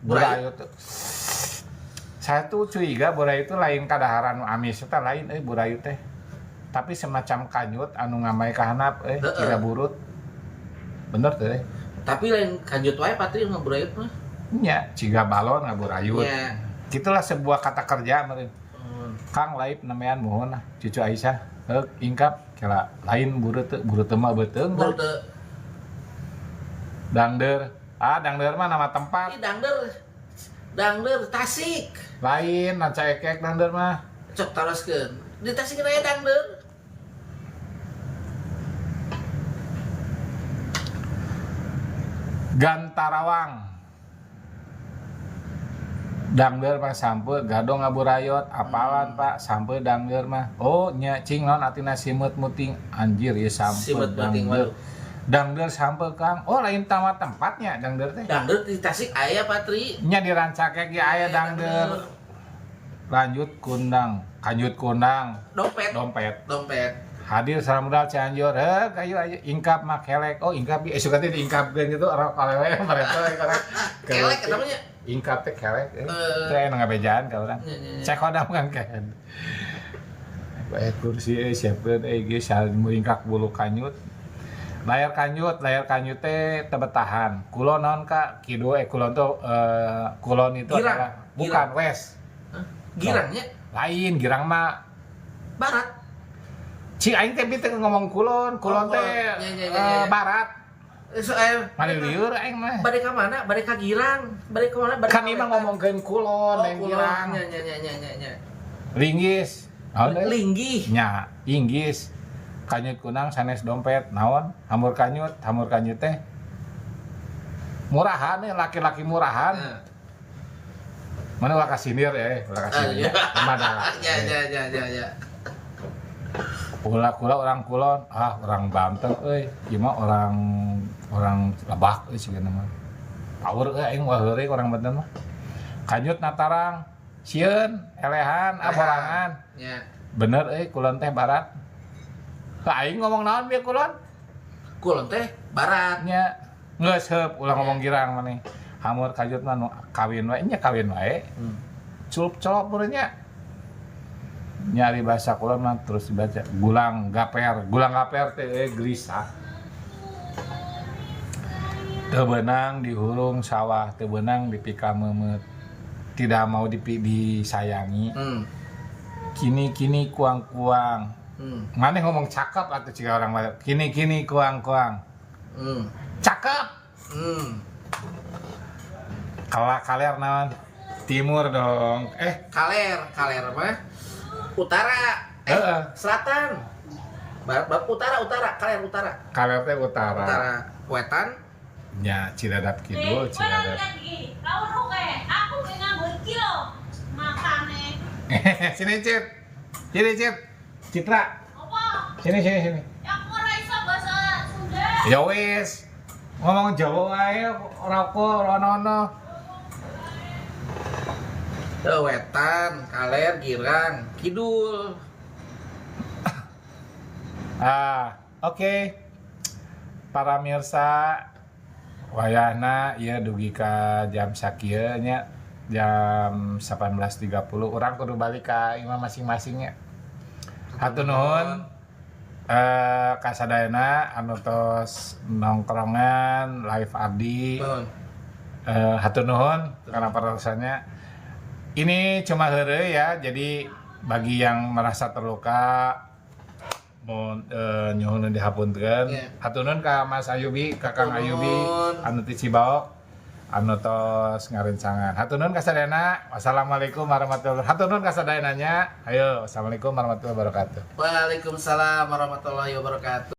Burayut. Saya tuh curiga burayut itu lain kadaharan nu amis eta lain euy burayut teh. Tapi semacam kanyut anu ngamai ka handap euy, kira burut. Bener teh. Tapi lain kanjut wae Patri ngaburayut mah. Nya, ciga balon ngaburayut. Nya. Gitulah sebuah kata kerja meureun. Kang laip namayan mohon lah cucu Aisyah. Heuk ingkap kira lain burut teu, burut teu mah beuteung. Burut teu. Dangder. Ah, dangder mah nama tempat. Ih, dangder. Dangder Tasik. Lain Rancaekek dangder mah. Cok taroskeun. Di Tasik aya dangder. Gantarawang. Dangder mah sampe gadong ngaburayot apalan Pak sampe dangder mah. Oh nya cing naon artina simeut muting anjir ieu sampe Simeut muting, dangder. waduh. Dangder sampe Kang. Oh lain tama tempatnya dangder teh. Dangder di Tasik aya Patri. Nya di Rancakek ge aya dangder. Lanjut kundang, kanjut kundang, Dompet. dompet. Dompet. Hadir salam modal Cianjur. Heh, kayu ayo ingkap mah kelek. Oh, ingkap suka teh diingkapkeun gitu orang kalewe mereka korek. Kelek eta mah nya. Ingkap teh kelek. Teh anu ngabejaan ka urang. Nya, nya, nya. Cek hodam kan kan. Aya kursi siapkeun geus muringkak bulu kanyut. Layar kanyut, layar kanyut teh teu betahan. Kulon naon ka? Kidul kulon tuh kulon itu Girang. adalah bukan wes. Hah? Girangnya Lain girang mah barat. Cing aing teh teu ngomong kulon, kulon Oh, teh kulon. Ya. barat. So, Mari lieur aing mah. Bade ka mana? Bade ka Girang. Bade ka mana? Bade Kan ka ieu mah wetan. ngomongkeun kulon, Oh, lain kulon. girang. Nya. Linggis. Naon deui? Linggih. Nya, inggis. Kanyut kunang sanes dompet, naon? Hamur kanyut, hamur kanyut teh murahan ya, laki-laki murahan. Nah. Mana ulah kasindir ya, ulah kasindir. Ah, iya. Mana? Ya. Ulah kula orang kulon, ah orang Banten euy, ieu mah orang orang Lebak euy sigana mah. Power euy aing wah heureuy orang Banten mah. Kanyut natarang, sieun, elehan, aborangan. Ya. Bener euy kulon teh barat. Lah aing ngomong naon bieu kulon? Kulon teh barat. Nya geus heup ulah ngomong girang maneh. Hamur kajut mah nu kawin wae nya kawin wae. Culup colop nya. Nyari bahasa kulon mah terus dibaca gulang gaper, gulang gaper teh gelisah. Teu beunang dihurung sawah, teu beunang dipikameumeup. Tidak mau disayangi. Kini-kini kuang-kuang. Maneh ngomong cakep atau jika orang lain. Kini-kini kuang-kuang. Cakep. Kalau kaler naon? Timur dong. Kaler, kaler mah utara. Heeh. Selatan. Barat, barat, utara, utara, kaler utara. Kaler teh utara. Utara. Wetan. Nya Cidadap Kidul, Cidadap. Aku nganggo iki lho. Makane. Sini Cit. Sini Cit. Citra. Apa? Sini sini sini. Aku ora iso bahasa Sunda. Ya wis. Ngomong Jawa wae ora kok ora ono. Wetan, kaler, girang, kidul. Ah, oke. Para mirsa wayahna ieu dugi ka jam sakieu nya jam 18.30 urang kudu balik ka imah masing-masing nya. Hatur nuhun kasadayana anu tos nongkrongan live abdi. Nuhun. Hatur nuhun karena perhatiannya. Ini cuma heureuy ya, jadi bagi yang merasa terluka mau nyuhun dihapunten. Hatur nuhun ka Mas Ayubi, ka Kang Ayubi Nuhun. Anu ti Cibaok anu tos ngarencangan. Hatur nuhun kasadayana. Wassalamualaikum warahmatullahi wabarakatuh. Hatur nuhun kasadayana nya. Ayo, wassalamualaikum warahmatullahi wabarakatuh. Waalaikumsalam warahmatullahi wabarakatuh.